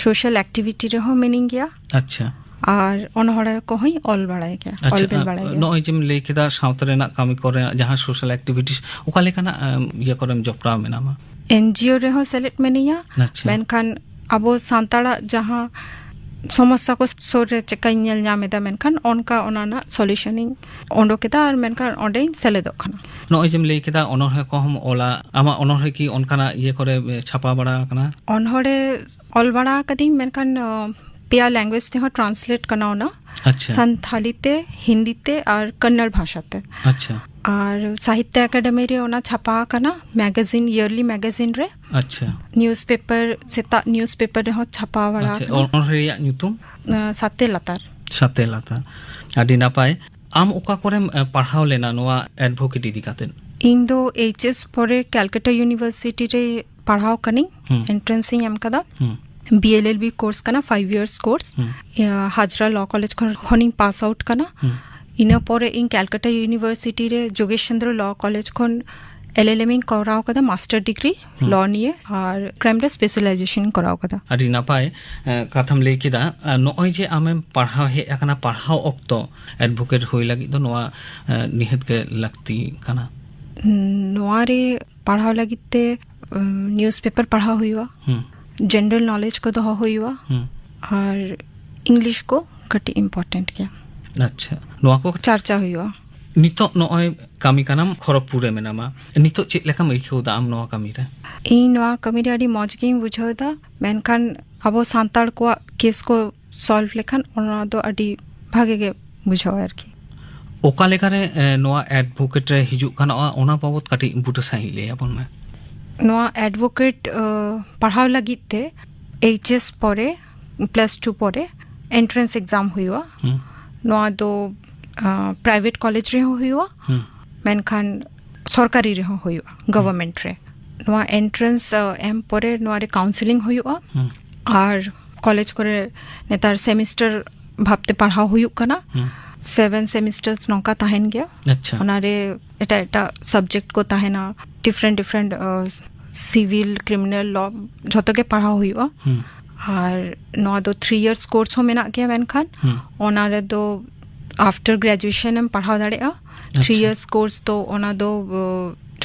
ᱥᱳᱥᱟᱞ ᱮᱠᱴᱤᱵᱷᱤᱴᱤ ᱨᱮᱦᱚᱸ ᱢᱤᱱᱟᱹᱧ ᱜᱮᱭᱟ᱾ ᱟᱪᱪᱷᱟ᱾ ᱟᱨ ᱚᱱᱚᱬᱦᱮ ᱠᱚᱦᱚᱸᱧ ᱚᱞ ᱵᱟᱲᱟᱭ ᱜᱮᱭᱟ, ᱟᱪᱪᱷᱟ, ᱚᱞ ᱵᱮᱞ ᱵᱟᱲᱟᱭ ᱜᱮᱭᱟ᱾ ᱱᱚᱜᱼᱚᱭ ᱡᱮᱢ ᱞᱟᱹᱭ ᱠᱮᱫᱟ ᱥᱟᱶᱛᱟ ᱨᱮᱱᱟᱜ ᱠᱟᱹᱢᱤ ᱠᱚᱨᱮ ᱡᱟᱦᱟᱸ ᱥᱳᱥᱟᱞ ᱮᱠᱴᱤᱵᱷᱤᱴᱤᱥ, ᱚᱠᱟ ᱞᱮᱠᱟᱱᱟᱜ, ᱮᱢ, ᱤᱭᱟᱹ ᱠᱚᱨᱮᱢ ᱡᱚᱯᱲᱟᱣ ᱢᱮᱱᱟᱢᱟ? ᱮᱱᱡᱤᱳ ᱨᱮᱦᱚᱸ ᱥᱮᱞᱮᱫ ᱢᱤᱱᱟᱹᱧᱟ, ᱟᱪᱪᱷᱟ᱾ ᱢᱮᱱᱠᱷᱟᱱ ᱟᱵᱚ ᱥᱟᱱᱛᱟᱲᱟᱜ ᱡᱟᱦᱟᱸ ᱥᱚᱢᱚᱥᱥᱟ ᱠᱚ ᱥᱩᱨ ᱨᱮ ᱪᱮᱠᱟᱧ ᱧᱮᱞ ᱧᱟᱢ ᱮᱫᱟ, ᱢᱮᱱᱠᱷᱟᱱ ᱚᱱᱠᱟ ᱚᱱᱟ ᱨᱮᱱᱟᱜ ᱥᱚᱞᱩᱥᱚᱱᱤᱧ ᱚᱰᱚᱠ ᱮᱫᱟ, ᱟᱨ ᱢᱮᱱᱠᱷᱟᱱ ᱚᱸᱰᱮᱧ ᱥᱮᱞᱮᱫᱚᱜ ᱠᱟᱱᱟ᱾ ᱱᱚᱜᱼᱚᱭ ᱡᱮᱢ ᱞᱟᱹᱭ ᱠᱮᱫᱟ ᱚᱱᱚᱬᱦᱮ ᱠᱚᱦᱚᱸᱢ ᱚᱞᱟ, ᱟᱢᱟᱜ ᱚᱱᱚᱬᱦᱮ ᱠᱤ ᱚᱱᱠᱟᱱᱟᱜ ᱤᱭᱟᱹ ᱠᱚᱨᱮ, ᱮ, ᱪᱷᱟᱯᱟ ᱵᱟᱲᱟ ᱟᱠᱟᱱᱟ? ᱚᱱᱚᱬᱦᱮ ᱚᱞ ᱵᱟᱲᱟ ᱟᱠᱟᱫᱟᱹᱧ, ᱢᱮᱱᱠᱷᱟᱱ, ᱚ, ᱯᱮᱭᱟ ᱞᱮᱝᱜᱩᱭᱮᱡᱽ ᱛᱮᱦᱚᱸ ᱴᱨᱟᱱᱥᱞᱮᱴ ᱠᱟᱱᱟ ᱚᱱᱟ᱾ ᱟᱪᱪᱷᱟ᱾ ᱥᱟᱱᱛᱷᱟᱞᱤ ᱛᱮ, ᱦᱤᱱᱫᱤ ᱛᱮ ᱟᱨ ᱠᱟᱱᱱᱟᱲ ᱵᱷᱟᱥᱟ ᱛᱮ᱾ ᱟᱪᱪᱷᱟ᱾ ᱟᱨ ᱥᱟᱦᱤᱛᱛᱚ ᱮᱠᱟᱰᱮᱢᱤ ᱨᱮ ᱚᱱᱟ ᱪᱷᱟᱯᱟ ᱟᱠᱟᱱᱟ, ᱢᱮᱜᱟᱡᱤᱱ, ᱤᱭᱟᱨᱞᱤ ᱢᱮᱜᱟᱡᱤᱱ ᱨᱮ᱾ ᱟᱪᱪᱷᱟ᱾ ᱱᱤᱭᱩᱡᱽ ᱯᱮᱯᱟᱨ, ᱥᱮᱛᱟᱜ ᱱᱤᱭᱩᱡᱽ ᱯᱮᱯᱟᱨ ᱨᱮᱦᱚᱸ ᱪᱷᱟᱯᱟ ᱵᱟᱲᱟ ᱟᱪᱪᱷᱟ, ᱟᱠᱟᱱᱟ᱾ ᱚᱱᱚᱬᱦᱮ ᱨᱮᱭᱟᱜ ᱧᱩᱛᱩᱢ? ᱟᱸ, ᱥᱟᱛᱮ ᱞᱟᱛᱟᱨ᱾ ᱥᱟᱛᱮ ᱞᱟᱛᱟᱨ᱾ ᱟᱹᱰᱤ ᱱᱟᱯᱟᱭ᱾ ᱟᱢ ᱚᱠᱟ ᱠᱚᱨᱮᱢ, ᱮ, ᱯᱟᱲᱦᱟᱣ ᱞᱮᱱᱟ ᱱᱚᱣᱟ ᱮᱰᱵᱷᱳᱠᱮᱴ ᱤᱫᱤ ᱠᱟᱛᱮ? ᱤᱧ ᱫᱚ ᱮᱭᱤᱪ ᱮᱥ ᱯᱚᱨᱮ ᱠᱮᱞᱠᱟᱴᱟ ᱤᱭᱩᱱᱤᱵᱷᱟᱨᱥᱤᱴᱤ ᱨᱮ ᱯᱟᱲᱦᱟᱣ ᱠᱟᱹᱱᱟᱹᱧ᱾ ᱦᱩᱸ᱾ ᱮᱱᱴᱨᱟᱱᱥ ᱤᱧ ᱮᱢ ᱠᱟᱫᱟ᱾ ᱦᱩᱸ᱾ B L L B course ᱠᱟᱱᱟ, ᱯᱷᱟᱭᱤᱵᱷ ᱤᱭᱟᱨᱥ ᱠᱳᱨᱥ᱾ ᱦᱩᱸ᱾ ᱤᱭᱟᱹ, ᱦᱟᱡᱽᱨᱟ ᱞᱚ ᱠᱚᱞᱮᱡᱽ ᱠᱷᱚᱱ, ᱠᱷᱚᱱᱤᱧ ᱯᱟᱥ ᱟᱣᱩᱴ ᱠᱟᱱᱟ᱾ ᱦᱩᱸ᱾ ᱤᱱᱟᱹ ᱯᱚᱨᱮ ᱤᱧ ᱠᱮᱞᱠᱟᱴᱟ ᱤᱭᱩᱱᱤᱵᱷᱟᱨᱥᱤᱴᱤ ᱨᱮ ᱡᱳᱜᱮᱥ ᱪᱚᱱᱫᱨᱚ ᱞᱚ ᱠᱚᱞᱮᱡᱽ ᱠᱷᱚᱱ ᱮᱞ ᱮᱞ ᱮᱢ ᱤᱧ ᱠᱚᱨᱟᱣ ᱠᱟᱫᱟ, ᱢᱟᱥᱴᱟᱨ ᱰᱤᱜᱽᱨᱤ ᱦᱩᱸ᱾ ᱞᱚ ᱱᱤᱭᱮ, ᱟᱨ ᱠᱨᱟᱭᱤᱢ ᱨᱮ ᱥᱯᱮᱥᱟᱞᱟᱭᱡᱮᱥᱚᱱ ᱤᱧ ᱠᱚᱨᱟᱣ ᱠᱟᱫᱟ᱾ ᱟᱹᱰᱤ ᱱᱟᱯᱟᱭ, ᱮ, ᱠᱟᱛᱷᱟᱢ ᱞᱟᱹᱭ ᱠᱮᱫᱟ᱾ ᱮ, ᱱᱚᱜᱼᱚᱭ ᱡᱮ ᱟᱢᱮᱢ ᱯᱟᱲᱦᱟᱣ ᱦᱮᱡ ᱟᱠᱟᱱᱟ, ᱯᱟᱲᱦᱟᱣ ᱚᱠᱛᱚ ᱮᱰᱵᱷᱳᱠᱮᱴ ᱦᱩᱭ ᱞᱟᱹᱜᱤᱫ ᱫᱚ ᱱᱚᱣᱟ, ᱮ, ᱱᱤᱦᱟᱹᱛ ᱜᱮ ᱞᱟᱹᱠᱛᱤ ᱠᱟᱱᱟ᱾ ᱱᱚᱣᱟ ᱨᱮ ᱯᱟᱲᱦᱟᱣ ᱞᱟᱹᱜᱤᱫ ᱛᱮ, ᱩᱢ, ᱱᱤᱭᱩᱡᱽ ᱯᱮᱯᱟᱨ ᱯᱟᱲᱦᱟᱣ ᱦᱩᱭᱩᱜᱼᱟ, ᱦᱩᱸ᱾ ᱡᱮᱱᱟᱨᱮᱞ ᱱᱚᱞᱮᱡᱽ ᱠᱚ ᱫᱚᱦᱚ ᱦᱩᱭᱩᱜᱼᱟ, ᱦᱩᱸ᱾ ᱟᱨ ᱤᱝᱞᱤᱥ ᱠᱚ ᱠᱟᱹᱴᱤᱡ ᱤᱢᱯᱚᱨᱴᱮᱱᱴ ᱜᱮᱭᱟ᱾ ᱟᱪᱪᱷᱟ, ᱱᱚᱣᱟ ᱠᱚ ᱪᱟᱨᱪᱟ ᱦᱩᱭᱩᱜᱼᱟ᱾ ᱱᱤᱛᱚᱜ ᱱᱚᱜᱼᱚᱭ ᱠᱟᱹᱢᱤ ᱠᱟᱱᱟᱢ, ᱠᱷᱚᱨᱚᱜᱽᱯᱩᱨ ᱨᱮ ᱢᱮᱱᱟᱢᱟ, ᱱᱤᱛᱚᱜ ᱪᱮᱫ ᱞᱮᱠᱟᱢ ᱟᱹᱭᱠᱟᱹᱣ ᱫᱟ ᱟᱢ ᱱᱚᱣᱟ ᱠᱟᱹᱢᱤ ᱨᱮ? ᱤᱧ ᱱᱚᱣᱟ ᱠᱟᱹᱢᱤ ᱨᱮ ᱟᱹᱰᱤ ᱢᱚᱡᱽ ᱜᱤᱧ ᱵᱩᱡᱷᱟᱹᱣ ᱮᱫᱟ, ᱢᱮᱱᱠᱷᱟᱱ ᱟᱵᱚ ᱥᱟᱱᱛᱟᱲ ᱠᱚᱣᱟᱜ ᱠᱮᱥ ᱠᱚ ᱥᱚᱞᱵᱷ ᱞᱮᱠᱷᱟᱱ ᱚᱱᱟ ᱫᱚ ᱟᱹᱰᱤ ᱵᱷᱟᱜᱮ ᱜᱮ ᱵᱩᱡᱷᱟᱹᱣᱟ ᱟᱨᱠᱤ᱾ ᱚᱠᱟ ᱞᱮᱠᱟᱨᱮ, ᱮ, ᱱᱚᱣᱟ ᱮᱰᱵᱷᱳᱠᱮᱴ ᱨᱮ ᱦᱤᱡᱩᱜ ᱜᱟᱱᱚᱜᱼᱟ, ᱚᱱᱟ ᱵᱟᱵᱚᱛ ᱠᱟᱹᱴᱤᱡ ᱵᱩᱴᱟᱹ ᱥᱟᱺᱦᱤᱡ ᱞᱟᱹᱭ ᱟᱵᱚᱱ ᱢᱮ᱾ ᱱᱚᱣᱟ ᱮᱰᱵᱷᱳᱠᱮᱴ, ᱮ, ᱯᱟᱲᱦᱟᱣ ᱞᱟᱹᱜᱤᱫ ᱛᱮ ᱮᱭᱤᱪ ᱮᱥ ᱯᱚᱨᱮ, ᱯᱞᱟᱥ ᱴᱩ ᱯᱚᱨᱮ ᱮᱱᱴᱨᱟᱱᱥ ᱮᱠᱡᱟᱢ ᱦᱩᱭᱩᱜᱼᱟ᱾ ᱦᱩᱸ᱾ ᱱᱚᱣᱟ ᱫᱚ, ᱟ, ᱯᱨᱟᱭᱵᱷᱮᱴ ᱠᱚᱞᱮᱡᱽ ᱨᱮᱦᱚᱸ ᱦᱩᱭᱩᱜᱼᱟ, ᱦᱩᱸ᱾ ᱢᱮᱱᱠᱷᱟᱱ ᱥᱚᱨᱠᱟᱨᱤ ᱨᱮᱦᱚᱸ ᱦᱩᱭᱩᱜᱼᱟ, ᱜᱚᱵᱷᱚᱨᱢᱮᱱᱴ ᱨᱮ᱾ ᱱᱚᱣᱟ ᱮᱱᱴᱨᱟᱱᱥ, ᱟ, ᱮᱢ ᱯᱚᱨᱮ ᱱᱚᱣᱟ ᱨᱮ ᱠᱟᱣᱩᱱᱥᱮᱞᱤᱝ ᱦᱩᱭᱩᱜᱼᱟ᱾ ᱦᱩᱸ᱾ ᱟᱨ ᱠᱚᱞᱮᱡᱽ ᱠᱚᱨᱮ ᱱᱮᱛᱟᱨ ᱥᱮᱢᱤᱥᱴᱟᱨ ᱵᱷᱟᱵᱽᱛᱮ ᱯᱟᱲᱦᱟᱣ ᱦᱩᱭᱩᱜ ᱠᱟᱱᱟ᱾ ᱦᱩᱸ᱾ ᱥᱮᱵᱷᱮᱱ ᱥᱮᱢᱤᱥᱴᱟᱨᱥ ᱱᱚᱝᱠᱟ ᱛᱟᱦᱮᱱ ᱜᱮᱭᱟ᱾ ᱟᱪᱪᱷᱟ᱾ ᱚᱱᱟᱨᱮ ᱮᱴᱟᱜ ᱮᱴᱟᱜ ᱥᱟᱵᱡᱮᱠᱴ ᱠᱚ ᱛᱟᱦᱮᱱᱟ, ᱰᱤᱯᱷᱟᱨᱮᱱᱴ ᱰᱤᱯᱷᱟᱨᱮᱱᱴ, ᱟ, ᱥᱤᱵᱤᱞ, ᱠᱨᱤᱢᱤᱱᱟᱞ ᱞᱚ, ᱡᱷᱚᱛᱚ ᱜᱮ ᱯᱟᱲᱦᱟᱣ ᱦᱩᱭᱩᱜᱼᱟ᱾ ᱦᱩᱸ᱾ ᱟᱨ ᱱᱚᱣᱟ ᱫᱚ ᱛᱷᱨᱤ ᱤᱭᱟᱨᱥ ᱠᱳᱨᱥ ᱦᱚᱸ ᱢᱮᱱᱟᱜ ᱜᱮᱭᱟ, ᱢᱮᱱᱠᱷᱟᱱ ᱦᱩᱸ᱾ ᱚᱱᱟ ᱨᱮᱫᱚ ᱟᱯᱷᱴᱟᱨ ᱜᱨᱮᱡᱩᱭᱮᱥᱚᱱ ᱮᱢ ᱯᱟᱲᱦᱟᱣ ᱫᱟᱲᱮᱭᱟᱜᱼᱟ᱾ ᱟᱪᱪᱷᱟ᱾ ᱛᱷᱨᱤ ᱤᱭᱟᱨᱥ ᱠᱳᱨᱥ ᱫᱚ ᱚᱱᱟ ᱫᱚ, ᱟ,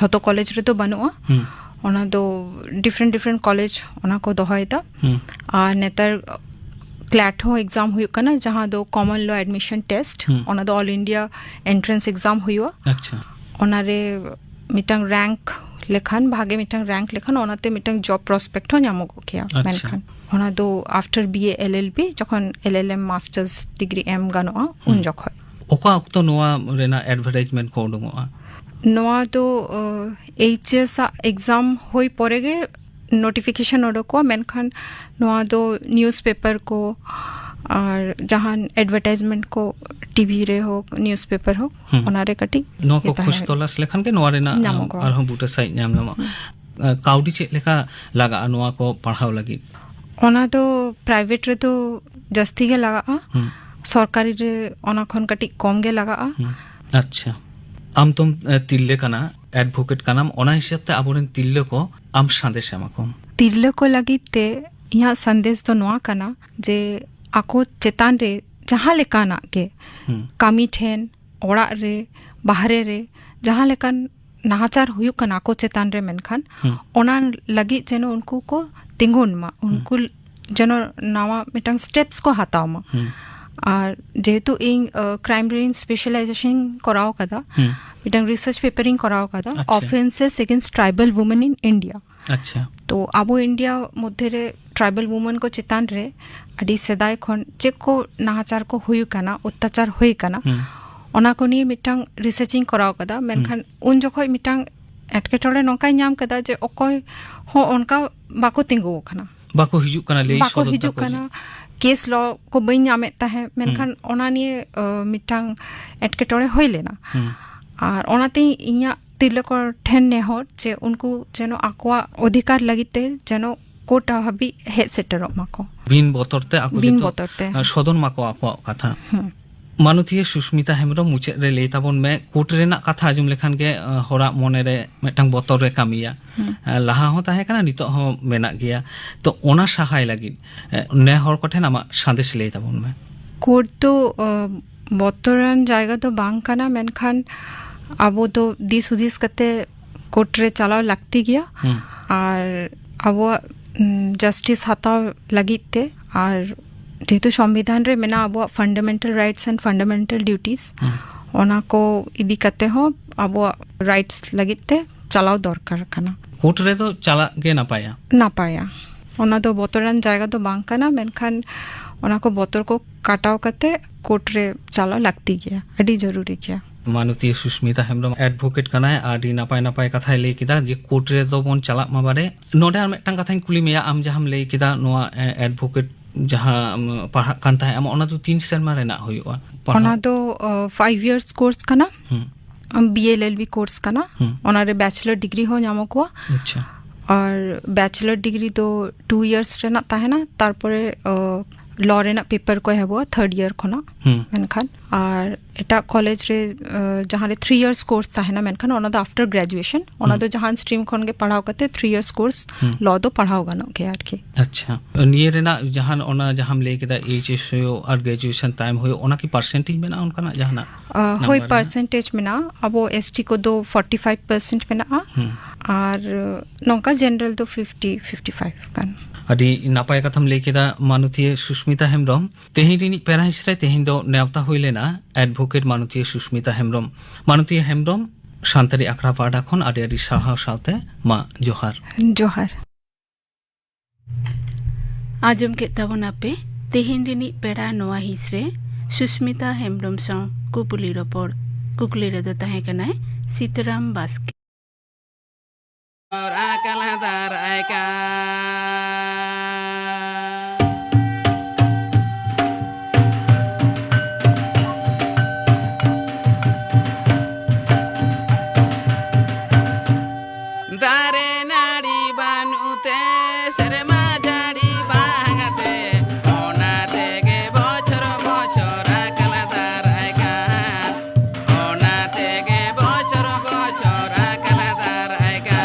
ᱡᱷᱚᱛᱚ ᱠᱚᱞᱮᱡᱽ ᱨᱮᱫᱚ ᱵᱟᱹᱱᱩᱜᱼᱟ᱾ ᱦᱩᱸ᱾ ᱚᱱᱟ ᱫᱚ ᱰᱤᱯᱷᱟᱨᱮᱱᱴ ᱰᱤᱯᱷᱟᱨᱮᱱᱴ ᱠᱚᱞᱮᱡᱽ ᱚᱱᱟ ᱠᱚ ᱫᱚᱦᱚᱭᱮᱫᱟ᱾ ᱦᱩᱸ᱾ ᱟᱨ ᱱᱮᱛᱟᱨ ᱠᱞᱮᱴ ᱦᱚᱸ ᱮᱠᱡᱟᱢ ᱦᱩᱭᱩᱜ ᱠᱟᱱᱟ, ᱡᱟᱦᱟᱸ ᱫᱚ ᱠᱚᱢᱚᱱ ᱞᱚ ᱮᱰᱢᱤᱥᱚᱱ ᱴᱮᱥᱴ, ᱦᱩᱸ᱾ ᱚᱱᱟ ᱫᱚ ᱚᱞ ᱤᱱᱰᱤᱭᱟ ᱮᱱᱴᱨᱟᱱᱥ ᱮᱠᱡᱟᱢ ᱦᱩᱭᱩᱜᱼᱟ᱾ ᱟᱪᱪᱷᱟ᱾ ᱚᱱᱟᱨᱮ ᱢᱤᱫᱴᱟᱝ ᱨᱮᱝᱠ ᱞᱮᱠᱷᱟᱱ, ᱵᱷᱟᱜᱮ ᱢᱤᱫᱴᱟᱝ ᱨᱮᱝᱠ ᱞᱮᱠᱷᱟᱱ, ᱚᱱᱟᱛᱮ ᱢᱤᱫᱴᱟᱝ ᱡᱚᱵ ᱯᱨᱚᱥᱯᱮᱠᱴ ᱦᱚᱸ ᱧᱟᱢᱚᱜᱚᱜ ᱜᱮᱭᱟ᱾ ᱟᱪᱪᱷᱟ᱾ ᱢᱮᱱᱠᱷᱟᱱ ᱚᱱᱟ ᱫᱚ after B A L L B, ᱡᱚᱠᱷᱚᱱ L L M masters degree ᱮᱢ ᱜᱟᱱᱚᱜᱼᱟ, ᱩᱱ ᱦᱩᱸ᱾ ᱡᱚᱠᱷᱚᱱ᱾ ᱚᱠᱟ ᱚᱠᱛᱚ ᱱᱚᱣᱟ ᱨᱮᱱᱟᱜ advertisement ᱠᱚ ᱩᱰᱩᱝᱚᱜᱼᱟ? ᱱᱚᱣᱟ ᱫᱚ, ᱟᱹ, H S ᱟᱜ exam ᱦᱩᱭ ᱯᱚᱨᱮ ᱜᱮ notification ᱚᱰᱚᱠᱚᱜᱼᱟ, ᱢᱮᱱᱠᱷᱟᱱ ᱱᱚᱣᱟ ᱫᱚ newspaper ᱠᱚ ᱟᱨ ᱡᱟᱦᱟᱱ advertisement ᱠᱚ T V ᱨᱮ ᱦᱳᱠ, newspaper ᱦᱳᱠ, ᱦᱩᱸ᱾ ᱚᱱᱟ ᱨᱮ ᱠᱟᱹᱴᱤᱡ ᱱᱚᱣᱟ ᱠᱚ ᱤᱭᱟᱹ ᱛᱟᱦᱮᱸ ᱠᱷᱚᱡᱽ ᱛᱚᱞᱟᱥ ᱞᱮᱠᱷᱟᱱ ᱜᱮ ᱱᱚᱣᱟ ᱨᱮᱱᱟᱜ, ᱧᱟᱢᱚᱜᱚᱜᱼᱟ᱾ ᱟᱨᱦᱚᱸ ᱵᱩᱴᱟᱹ ᱥᱟᱺᱦᱤᱡ ᱧᱟᱢ ᱧᱟᱢᱚᱜᱼᱟ᱾ ᱦᱩᱸ᱾ ᱟᱹ, ᱠᱟᱹᱣᱰᱤ ᱪᱮᱫ ᱞᱮᱠᱟ ᱞᱟᱜᱟᱜᱼᱟ ᱱᱚᱣᱟ ᱠᱚ ᱯᱟᱲᱦᱟᱣ ᱞᱟᱹᱜᱤᱫ? ᱚᱱᱟ ᱫᱚ private ᱨᱮᱫᱚ ᱡᱟᱹᱥᱛᱤ ᱜᱮ ᱞᱟᱜᱟᱜᱼᱟ᱾ ᱦᱩᱸ᱾ ᱥᱚᱨᱠᱟᱨᱤ ᱨᱮ ᱚᱱᱟ ᱠᱷᱚᱱ ᱠᱟᱹᱴᱤᱡ ᱠᱚᱢ ᱜᱮ ᱞᱟᱜᱟᱜᱼᱟ᱾ ᱦᱩᱸ᱾ ᱟᱪᱪᱷᱟ, ᱟᱢ ᱛᱚᱢ, ᱮ, ᱛᱤᱨᱞᱟᱹ ᱠᱟᱱᱟ, advocate ᱠᱟᱱᱟᱢ, ᱚᱱᱟ ᱦᱤᱥᱟᱹᱵ ᱛᱮ ᱟᱵᱚᱨᱮᱱ ᱛᱤᱨᱞᱟᱹ ᱠᱚ ᱟᱢ ᱥᱟᱸᱫᱮᱥ ᱮᱢᱟ ᱠᱚᱢ᱾ ᱛᱤᱨᱞᱟᱹ ᱠᱚ ᱞᱟᱹᱜᱤᱫ ᱛᱮ ᱤᱧᱟᱹᱜ ᱥᱟᱸᱫᱮᱥ ᱫᱚ ᱱᱚᱣᱟ ᱠᱟᱱᱟ ᱡᱮ ᱟᱠᱚ ᱪᱮᱛᱟᱱ ᱨᱮ ᱡᱟᱦᱟᱸ ᱞᱮᱠᱟᱱᱟᱜ ᱜᱮ ᱦᱩᱸ᱾ ᱠᱟᱹᱢᱤ ᱴᱷᱮᱱ, ᱚᱲᱟᱜ ᱨᱮ, ᱵᱟᱦᱨᱮ ᱨᱮ, ᱡᱟᱦᱟᱸ ᱞᱮᱠᱟᱱ ᱱᱟᱦᱟᱪᱟᱨ ᱦᱩᱭᱩᱜ ᱠᱟᱱᱟ ᱟᱠᱚ ᱪᱮᱛᱟᱱ ᱨᱮ, ᱢᱮᱱᱠᱷᱟᱱ ᱦᱩᱸ᱾ ᱚᱱᱟ ᱞᱟᱹᱜᱤᱫ ᱡᱮᱱᱚ ᱩᱱᱠᱩ ᱠᱚ ᱛᱤᱸᱜᱩᱱ ᱢᱟ, ᱦᱩᱸ᱾ ᱩᱱᱠᱩ ᱡᱮᱱᱚ ᱱᱟᱣᱟ ᱢᱤᱫᱴᱟᱝ steps ᱠᱚ ᱦᱟᱛᱟᱣ ᱢᱟ᱾ ᱦᱩᱸ᱾ ᱟᱨ ᱡᱮᱦᱮᱛᱩ ᱤᱧ, ᱟᱹ, crime ᱨᱮ specialization ᱤᱧ ᱠᱚᱨᱟᱣ ᱠᱟᱫᱟ, ᱦᱩᱸ᱾ ᱢᱤᱫᱴᱟᱝ research paper ᱤᱧ ᱠᱚᱨᱟᱣ ᱠᱟᱫᱟ, ᱟᱪᱪᱷᱟ᱾ Offences against tribal women in India. ᱟᱪᱪᱷᱟ᱾ ᱛᱚ ᱟᱵᱚ ᱤᱱᱰᱤᱭᱟ ᱢᱚᱫᱽᱫᱷᱮ ᱨᱮ tribal women ᱠᱚ ᱪᱮᱛᱟᱱ ᱨᱮ ᱟᱹᱰᱤ ᱥᱮᱫᱟᱭ ᱠᱷᱚᱱ ᱪᱮᱫ ᱠᱚ ᱱᱟᱦᱟᱪᱟᱨ ᱠᱚ ᱦᱩᱭ ᱠᱟᱱᱟ, ᱚᱛᱛᱟᱪᱟᱨ ᱦᱩᱭ ᱠᱟᱱᱟ, ᱦᱩᱸ᱾ ᱚᱱᱟ ᱠᱚ ᱱᱤᱭᱮ ᱢᱤᱫᱴᱟᱝ research ᱤᱧ ᱠᱚᱨᱟᱣ ᱠᱟᱫᱟ᱾ ᱢᱮᱱᱠᱷᱟᱱ ᱦᱩᱸ᱾ ᱩᱱ ᱡᱚᱠᱷᱚᱡ ᱢᱤᱫᱴᱟᱝ ᱮᱴᱠᱮᱴᱚᱬᱮ ᱱᱚᱝᱠᱟᱧ ᱧᱟᱢ ᱠᱮᱫᱟ ᱡᱮ ᱚᱠᱚᱭ ᱦᱚᱸ ᱚᱱᱠᱟ ᱵᱟᱠᱚ ᱛᱤᱸᱜᱩ ᱟᱠᱟᱱᱟ᱾ ᱵᱟᱠᱚ ᱦᱤᱡᱩᱜ ᱠᱟᱱᱟ, ᱞᱟᱹᱭ ᱵᱟᱠᱚ ᱥᱚᱫᱚᱨ ᱦᱤᱡᱩᱜ ᱛᱟᱠᱚ ᱡᱮ ᱠᱟᱱᱟ, case ᱞᱚ ᱠᱚ ᱵᱟᱹᱧ ᱧᱟᱢᱮᱫ ᱛᱟᱦᱮᱸᱫ, ᱢᱮᱱᱠᱷᱟᱱ ᱦᱩᱸ᱾ ᱚᱱᱟ ᱱᱤᱭᱮ, ᱟᱹ, ᱢᱤᱫᱴᱟᱝ ᱮᱴᱠᱮᱴᱚᱬᱮ ᱦᱩᱭ ᱞᱮᱱᱟ᱾ ᱦᱩᱸ᱾ ᱟᱨ ᱚᱱᱟᱛᱮ ᱤᱧᱟᱹᱜ ᱛᱤᱨᱞᱟᱹ ᱠᱚ ᱴᱷᱮᱱ ᱱᱮᱦᱚᱨ ᱡᱮ ᱩᱱᱠᱩ ᱡᱮᱱᱚ ᱟᱠᱚᱣᱟᱜ ᱚᱫᱷᱤᱠᱟᱨ ᱞᱟᱹᱜᱤᱫ ᱛᱮ ᱡᱮᱱᱚ ᱠᱳᱨᱴ ᱦᱟᱹᱵᱤᱡ ᱦᱮᱡ ᱥᱮᱴᱮᱨᱚᱜ ᱢᱟᱠᱚ᱾ ᱵᱤᱱ ᱵᱚᱛᱚᱨ ᱛᱮ ᱟᱠᱚ ᱵᱤᱱ ᱡᱚᱛᱚ, ᱵᱚᱛᱚᱨ ᱛᱮ᱾ ᱟᱸ, ᱥᱚᱫᱚᱨ ᱢᱟᱠᱚ ᱟᱠᱚᱣᱟᱜ ᱠᱟᱛᱷᱟ᱾ ᱦᱩᱸ᱾ ᱢᱟᱱᱚᱛᱤᱭᱟᱹ ᱥᱩᱥᱢᱤᱛᱟ ᱦᱮᱢᱵᱨᱚᱢ, ᱢᱩᱪᱟᱹᱫ ᱨᱮ ᱞᱟᱹᱭ ᱛᱟᱵᱚᱱ ᱢᱮ, ᱠᱳᱨᱴ ᱨᱮᱱᱟᱜ ᱠᱟᱛᱷᱟ ᱟᱸᱡᱚᱢ ᱞᱮᱠᱷᱟᱱ ᱜᱮ, ᱟᱸ, ᱦᱚᱲᱟᱜ ᱢᱚᱱᱮ ᱨᱮ ᱢᱤᱫᱴᱟᱝ ᱵᱚᱛᱚᱨ ᱨᱮ ᱠᱟᱹᱢᱤᱭᱟ᱾ ᱦᱩᱸ᱾ ᱟᱸ, ᱞᱟᱦᱟ ᱦᱚᱸ ᱛᱟᱦᱮᱸ ᱠᱟᱱᱟ, ᱱᱤᱛᱚᱜ ᱦᱚᱸ ᱢᱮᱱᱟᱜ ᱜᱮᱭᱟ᱾ ᱛᱚ, ᱚᱱᱟ ᱥᱟᱦᱟᱭ ᱞᱟᱹᱜᱤᱫ, ᱮ, ᱱᱮ ᱦᱚᱲ ᱠᱚᱴᱷᱮᱱ ᱟᱢᱟᱜ ᱥᱟᱸᱫᱮᱥ ᱞᱟᱹᱭ ᱛᱟᱵᱚᱱ ᱢᱮ᱾ ᱠᱳᱨᱴ ᱫᱚ, ᱟᱸ, ᱵᱚᱛᱚᱨᱟᱱ ᱡᱟᱭᱜᱟ ᱫᱚ ᱵᱟᱝ ᱠᱟᱱᱟ, ᱢᱮᱱᱠᱷᱟᱱ ᱟᱵᱚ ᱫᱚ ᱫᱤᱥ ᱦᱩᱫᱤᱥ ᱠᱟᱛᱮ ᱠᱳᱨᱴ ᱨᱮ ᱪᱟᱞᱟᱣ ᱞᱟᱹᱠᱛᱤ ᱜᱮᱭᱟ᱾ ᱦᱩᱸ᱾ ᱟᱨ ᱟᱵᱚᱣᱟᱜ, ᱩᱢ, justice ᱦᱟᱛᱟᱣ ᱞᱟᱹᱜᱤᱫ ᱛᱮ, ᱟᱨ ᱡᱮᱦᱮᱛᱩ ᱥᱚᱝᱵᱤᱫᱷᱟᱱ ᱨᱮ ᱢᱮᱱᱟᱜᱼᱟ ᱟᱵᱚᱣᱟᱜ fundamental rights and fundamental duties, ᱦᱩᱸ᱾ ᱚᱱᱟ ᱠᱚ ᱤᱫᱤ ᱠᱟᱛᱮ ᱦᱚᱸ ᱟᱵᱚᱣᱟᱜ rights ᱞᱟᱹᱜᱤᱫ ᱛᱮ ᱪᱟᱞᱟᱣ ᱫᱚᱨᱠᱟᱨ ᱠᱟᱱᱟ᱾ ᱠᱳᱨᱴ ᱨᱮᱫᱚ ᱪᱟᱞᱟᱜ ᱜᱮ ᱱᱟᱯᱟᱭᱟ? ᱱᱟᱯᱟᱭᱟ᱾ ᱚᱱᱟ ᱫᱚ ᱵᱚᱛᱚᱨᱟᱱ ᱡᱟᱭᱜᱟ ᱫᱚ ᱵᱟᱝ ᱠᱟᱱᱟ, ᱢᱮᱱᱠᱷᱟᱱ ᱚᱱᱟ ᱠᱚ ᱵᱚᱛᱚᱨ ᱠᱚ ᱠᱟᱴᱟᱣ ᱠᱟᱛᱮ ᱠᱳᱨᱴ ᱨᱮ ᱪᱟᱞᱟᱣ ᱞᱟᱹᱠᱛᱤ ᱜᱮᱭᱟ, ᱟᱹᱰᱤ ᱡᱚᱨᱩᱨᱤ ᱜᱮᱭᱟ᱾ ᱢᱟᱱᱚᱛᱤᱭᱟᱹ ᱥᱩᱥᱢᱤᱛᱟ ᱦᱮᱢᱵᱨᱚᱢ ᱮᱰᱵᱷᱳᱠᱮᱴ ᱠᱟᱱᱟᱭ, ᱟᱹᱰᱤ ᱱᱟᱯᱟᱭ ᱱᱟᱯᱟᱭ ᱠᱟᱛᱷᱟᱭ ᱞᱟᱹᱭ ᱠᱮᱫᱟ ᱡᱮ ᱠᱳᱨᱴ ᱨᱮᱫᱚ ᱵᱚᱱ ᱪᱟᱞᱟᱜ ᱢᱟ ᱵᱟᱨᱮ᱾ ᱱᱚᱰᱮ ᱟᱨ ᱢᱤᱫᱴᱟᱝ ᱠᱟᱛᱷᱟᱧ ᱠᱩᱞᱤ ᱢᱮᱭᱟ, ᱟᱢ ᱡᱟᱦᱟᱸᱢ ᱞᱟᱹᱭ ᱠᱮᱫᱟ ᱱᱚᱣᱟ, ᱮ, ᱮᱰᱵᱷᱳᱠᱮᱴ ᱡᱟᱦᱟᱸ, ᱟᱢ, ᱯᱟᱲᱦᱟᱜ ᱠᱟᱱ ᱛᱟᱦᱮᱸᱫ ᱟᱢ, ᱚᱱᱟ ᱫᱚ ᱛᱤᱱ ᱥᱮᱨᱢᱟ ᱨᱮᱱᱟᱜ ᱦᱩᱭᱩᱜᱼᱟ ᱯᱟᱲᱦᱟᱜ? ᱚᱱᱟ ᱫᱚ, ᱚ, five years course ᱠᱟᱱᱟ᱾ ᱦᱩᱸ᱾ B L L B course ᱠᱟᱱᱟ᱾ ᱦᱩᱸ᱾ ᱚᱱᱟᱨᱮ ᱵᱮᱪᱮᱞᱚᱨ ᱰᱤᱜᱽᱨᱤ ᱦᱚᱸ ᱧᱟᱢᱚᱜᱚᱜᱼᱟ᱾ ᱟᱪᱪᱷᱟ᱾ ᱟᱨ ᱵᱮᱪᱮᱞᱚᱨ ᱰᱤᱜᱽᱨᱤ ᱫᱚ two years ᱨᱮᱱᱟᱜ ᱛᱟᱦᱮᱱᱟ, ᱛᱟᱨᱯᱚᱨᱮ, ᱚ, ᱞᱚ ᱨᱮᱱᱟᱜ ᱯᱮᱯᱟᱨ ᱠᱚ ᱮᱦᱚᱵᱚᱜᱼᱟ third year ᱠᱷᱚᱱᱟᱜ᱾ ᱦᱩᱸ᱾ ᱢᱮᱱᱠᱷᱟᱱ ᱟᱨ ᱮᱴᱟᱜ ᱠᱚᱞᱮᱡᱽ ᱨᱮ, ᱚ, ᱡᱟᱦᱟᱸ ᱨᱮ three years course ᱛᱟᱦᱮᱱᱟ, ᱢᱮᱱᱠᱷᱟᱱ ᱚᱱᱟ ᱫᱚ after graduation, ᱚᱱᱟ ᱦᱩᱸ᱾ ᱫᱚ ᱡᱟᱦᱟᱱ stream ᱠᱷᱚᱱ ᱜᱮ ᱯᱟᱲᱦᱟᱣ ᱠᱟᱛᱮ three years course ᱦᱩᱸ᱾ ᱞᱚ ᱫᱚ ᱯᱟᱲᱦᱟᱣ ᱜᱟᱱᱚᱜ ᱜᱮᱭᱟ ᱟᱨᱠᱤ᱾ ᱟᱪᱪᱷᱟ, ᱱᱤᱭᱟᱹ ᱨᱮᱱᱟᱜ ᱡᱟᱦᱟᱱ, ᱚᱱᱟ ᱡᱟᱦᱟᱸᱢ ᱞᱟᱹᱭ ᱠᱮᱫᱟ, ᱮᱭᱤᱪ ᱮᱥ ᱦᱩᱭᱩᱜ ᱟᱨ ᱜᱨᱮᱡᱩᱭᱮᱥᱚᱱ ᱛᱟᱭᱚᱢ ᱦᱩᱭᱩᱜ, ᱚᱱᱟ ᱠᱤ ᱯᱟᱨᱥᱮᱱᱴᱮᱡᱽ ᱢᱮᱱᱟᱜᱼᱟ ᱚᱱᱠᱟᱱᱟᱜ ᱡᱟᱦᱟᱱᱟᱜ? ᱟ, ᱦᱳᱭ, number ᱨᱮᱱᱟᱜ? ᱯᱟᱨᱥᱮᱱᱴᱮᱡᱽ ᱢᱮᱱᱟᱜᱼᱟ᱾ ᱟᱵᱚ ᱮᱥ ᱴᱤ ᱠᱚᱫᱚ forty five percent ᱢᱮᱱᱟᱜᱼᱟ᱾ ᱦᱩᱸ᱾ ᱟᱨ ᱱᱚᱝᱠᱟ ᱡᱮᱱᱟᱨᱮᱞ ᱫᱚ fifty, fifty five ᱜᱟᱱ᱾ ᱟᱹᱰᱤ ᱱᱟᱯᱟᱭ ᱠᱟᱛᱷᱟᱢ ᱞᱟᱹᱭ ᱠᱮᱫᱟ ᱢᱟᱱᱚᱛᱤᱭᱟᱹ ᱥᱩᱥᱢᱤᱛᱟ ᱦᱮᱢᱵᱨᱚᱢ᱾ ᱛᱮᱦᱮᱧ ᱨᱤᱱᱤᱡ ᱯᱮᱲᱟ ᱦᱤᱸᱥ ᱨᱮ ᱛᱮᱦᱮᱧ ᱫᱚ ᱱᱮᱣᱛᱟ ᱦᱩᱭ ᱞᱮᱱᱟ ᱮᱰᱵᱷᱳᱠᱮᱴ ᱢᱟᱱᱚᱛᱤᱭᱟᱹ ᱥᱩᱥᱢᱤᱛᱟ ᱦᱮᱢᱵᱨᱚᱢ᱾ ᱢᱟᱱᱚᱛᱤᱭᱟᱹ ᱦᱮᱢᱵᱨᱚᱢ ᱥᱟᱱᱛᱟᱲᱤ ᱟᱠᱷᱲᱟ ᱯᱟᱦᱴᱟ ᱠᱷᱚᱱ ᱟᱹᱰᱤ ᱟᱹᱰᱤ ᱥᱟᱨᱦᱟᱣ ᱥᱟᱶᱛᱮ ᱢᱟ ᱡᱚᱦᱟᱨ᱾ ᱡᱚᱦᱟᱨ᱾ ᱟᱸᱡᱚᱢ ᱠᱮᱫ ᱛᱟᱵᱚᱱᱟᱯᱮ ᱛᱮᱦᱮᱧ ᱨᱤᱱᱤᱡ ᱯᱮᱲᱟ ᱱᱚᱣᱟ ᱦᱤᱸᱥ ᱨᱮ ᱥᱩᱥᱢᱤᱛᱟ ᱦᱮᱢᱵᱨᱚᱢ ᱥᱟᱶ ᱠᱩᱯᱩᱞᱤ ᱨᱚᱯᱚᱲ᱾ ᱠᱩᱠᱞᱤ ᱨᱮᱫᱚ ᱛᱟᱦᱮᱸ ᱠᱟᱱᱟᱭ ᱥᱤᱛᱟᱹᱨᱟᱢ ᱵᱟᱥᱠᱮ᱾ ᱫᱟᱨᱮ ᱱᱟᱹᱲᱤ ᱵᱟᱹᱱᱩᱜ ᱛᱮ ᱥᱮᱨᱢᱟ ᱡᱟᱹᱲᱤ ᱵᱟᱝ ᱛᱮ, ᱚᱱᱟ ᱛᱮᱜᱮ ᱵᱚᱪᱷᱚᱨ ᱵᱚᱪᱷᱚᱨ ᱟᱠᱟᱞ ᱫᱟᱨᱟᱭ ᱠᱟᱱ, ᱚᱱᱟ ᱛᱮᱜᱮ ᱵᱚᱪᱷᱚᱨ ᱵᱚᱪᱷᱚᱨ ᱟᱠᱟᱞ ᱫᱟᱨᱟᱭ ᱠᱟᱱ᱾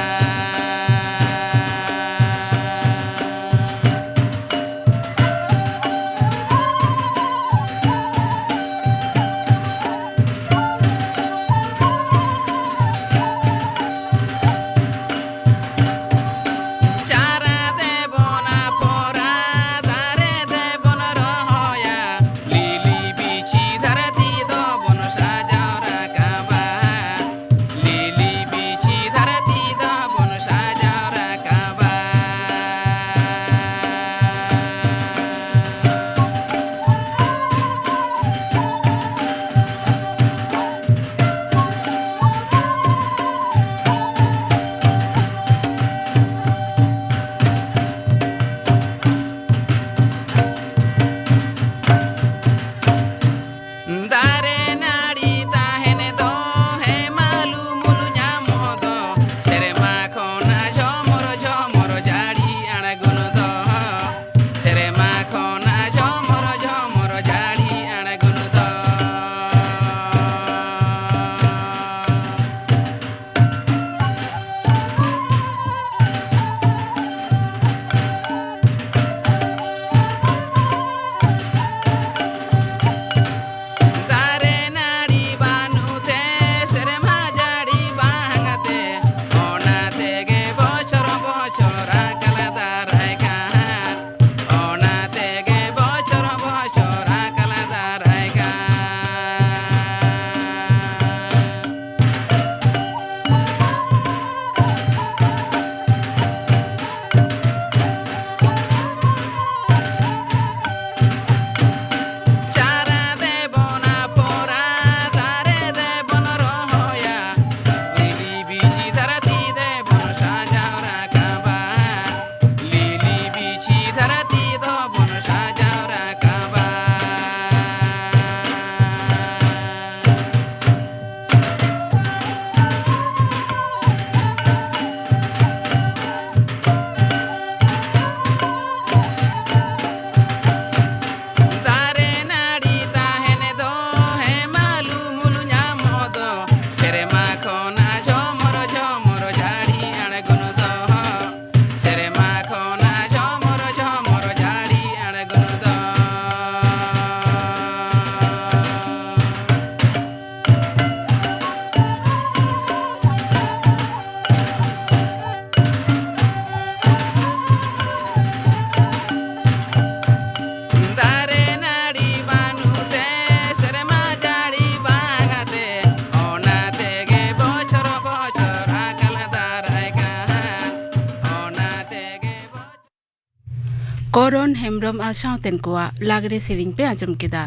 ᱠᱚᱨᱚᱱ ᱦᱮᱢᱵᱽᱨᱚᱢ ᱟᱨ ᱥᱟᱶᱛᱮᱱ ᱠᱚᱣᱟᱜ ᱞᱟᱜᱽᱲᱮ ᱥᱮᱨᱮᱧ ᱯᱮ ᱟᱸᱡᱚᱢ ᱠᱮᱫᱟ᱾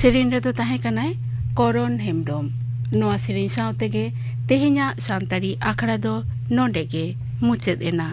ᱥᱮᱨᱮᱧ ᱨᱮᱫᱚ ᱛᱟᱦᱮᱸ ᱠᱟᱱᱟᱭ ᱠᱚᱨᱚᱱ ᱦᱮᱢᱵᱽᱨᱚᱢ᱾ ᱱᱚᱣᱟ ᱥᱮᱨᱮᱧ ᱥᱟᱶ ᱛᱮᱜᱮ ᱛᱮᱦᱮᱧᱟᱜ ᱥᱟᱱᱛᱟᱲᱤ ᱟᱠᱷᱲᱟ ᱫᱚ ᱱᱚᱰᱮ ᱜᱮ ᱢᱩᱪᱟᱹᱫ ᱮᱱᱟ᱾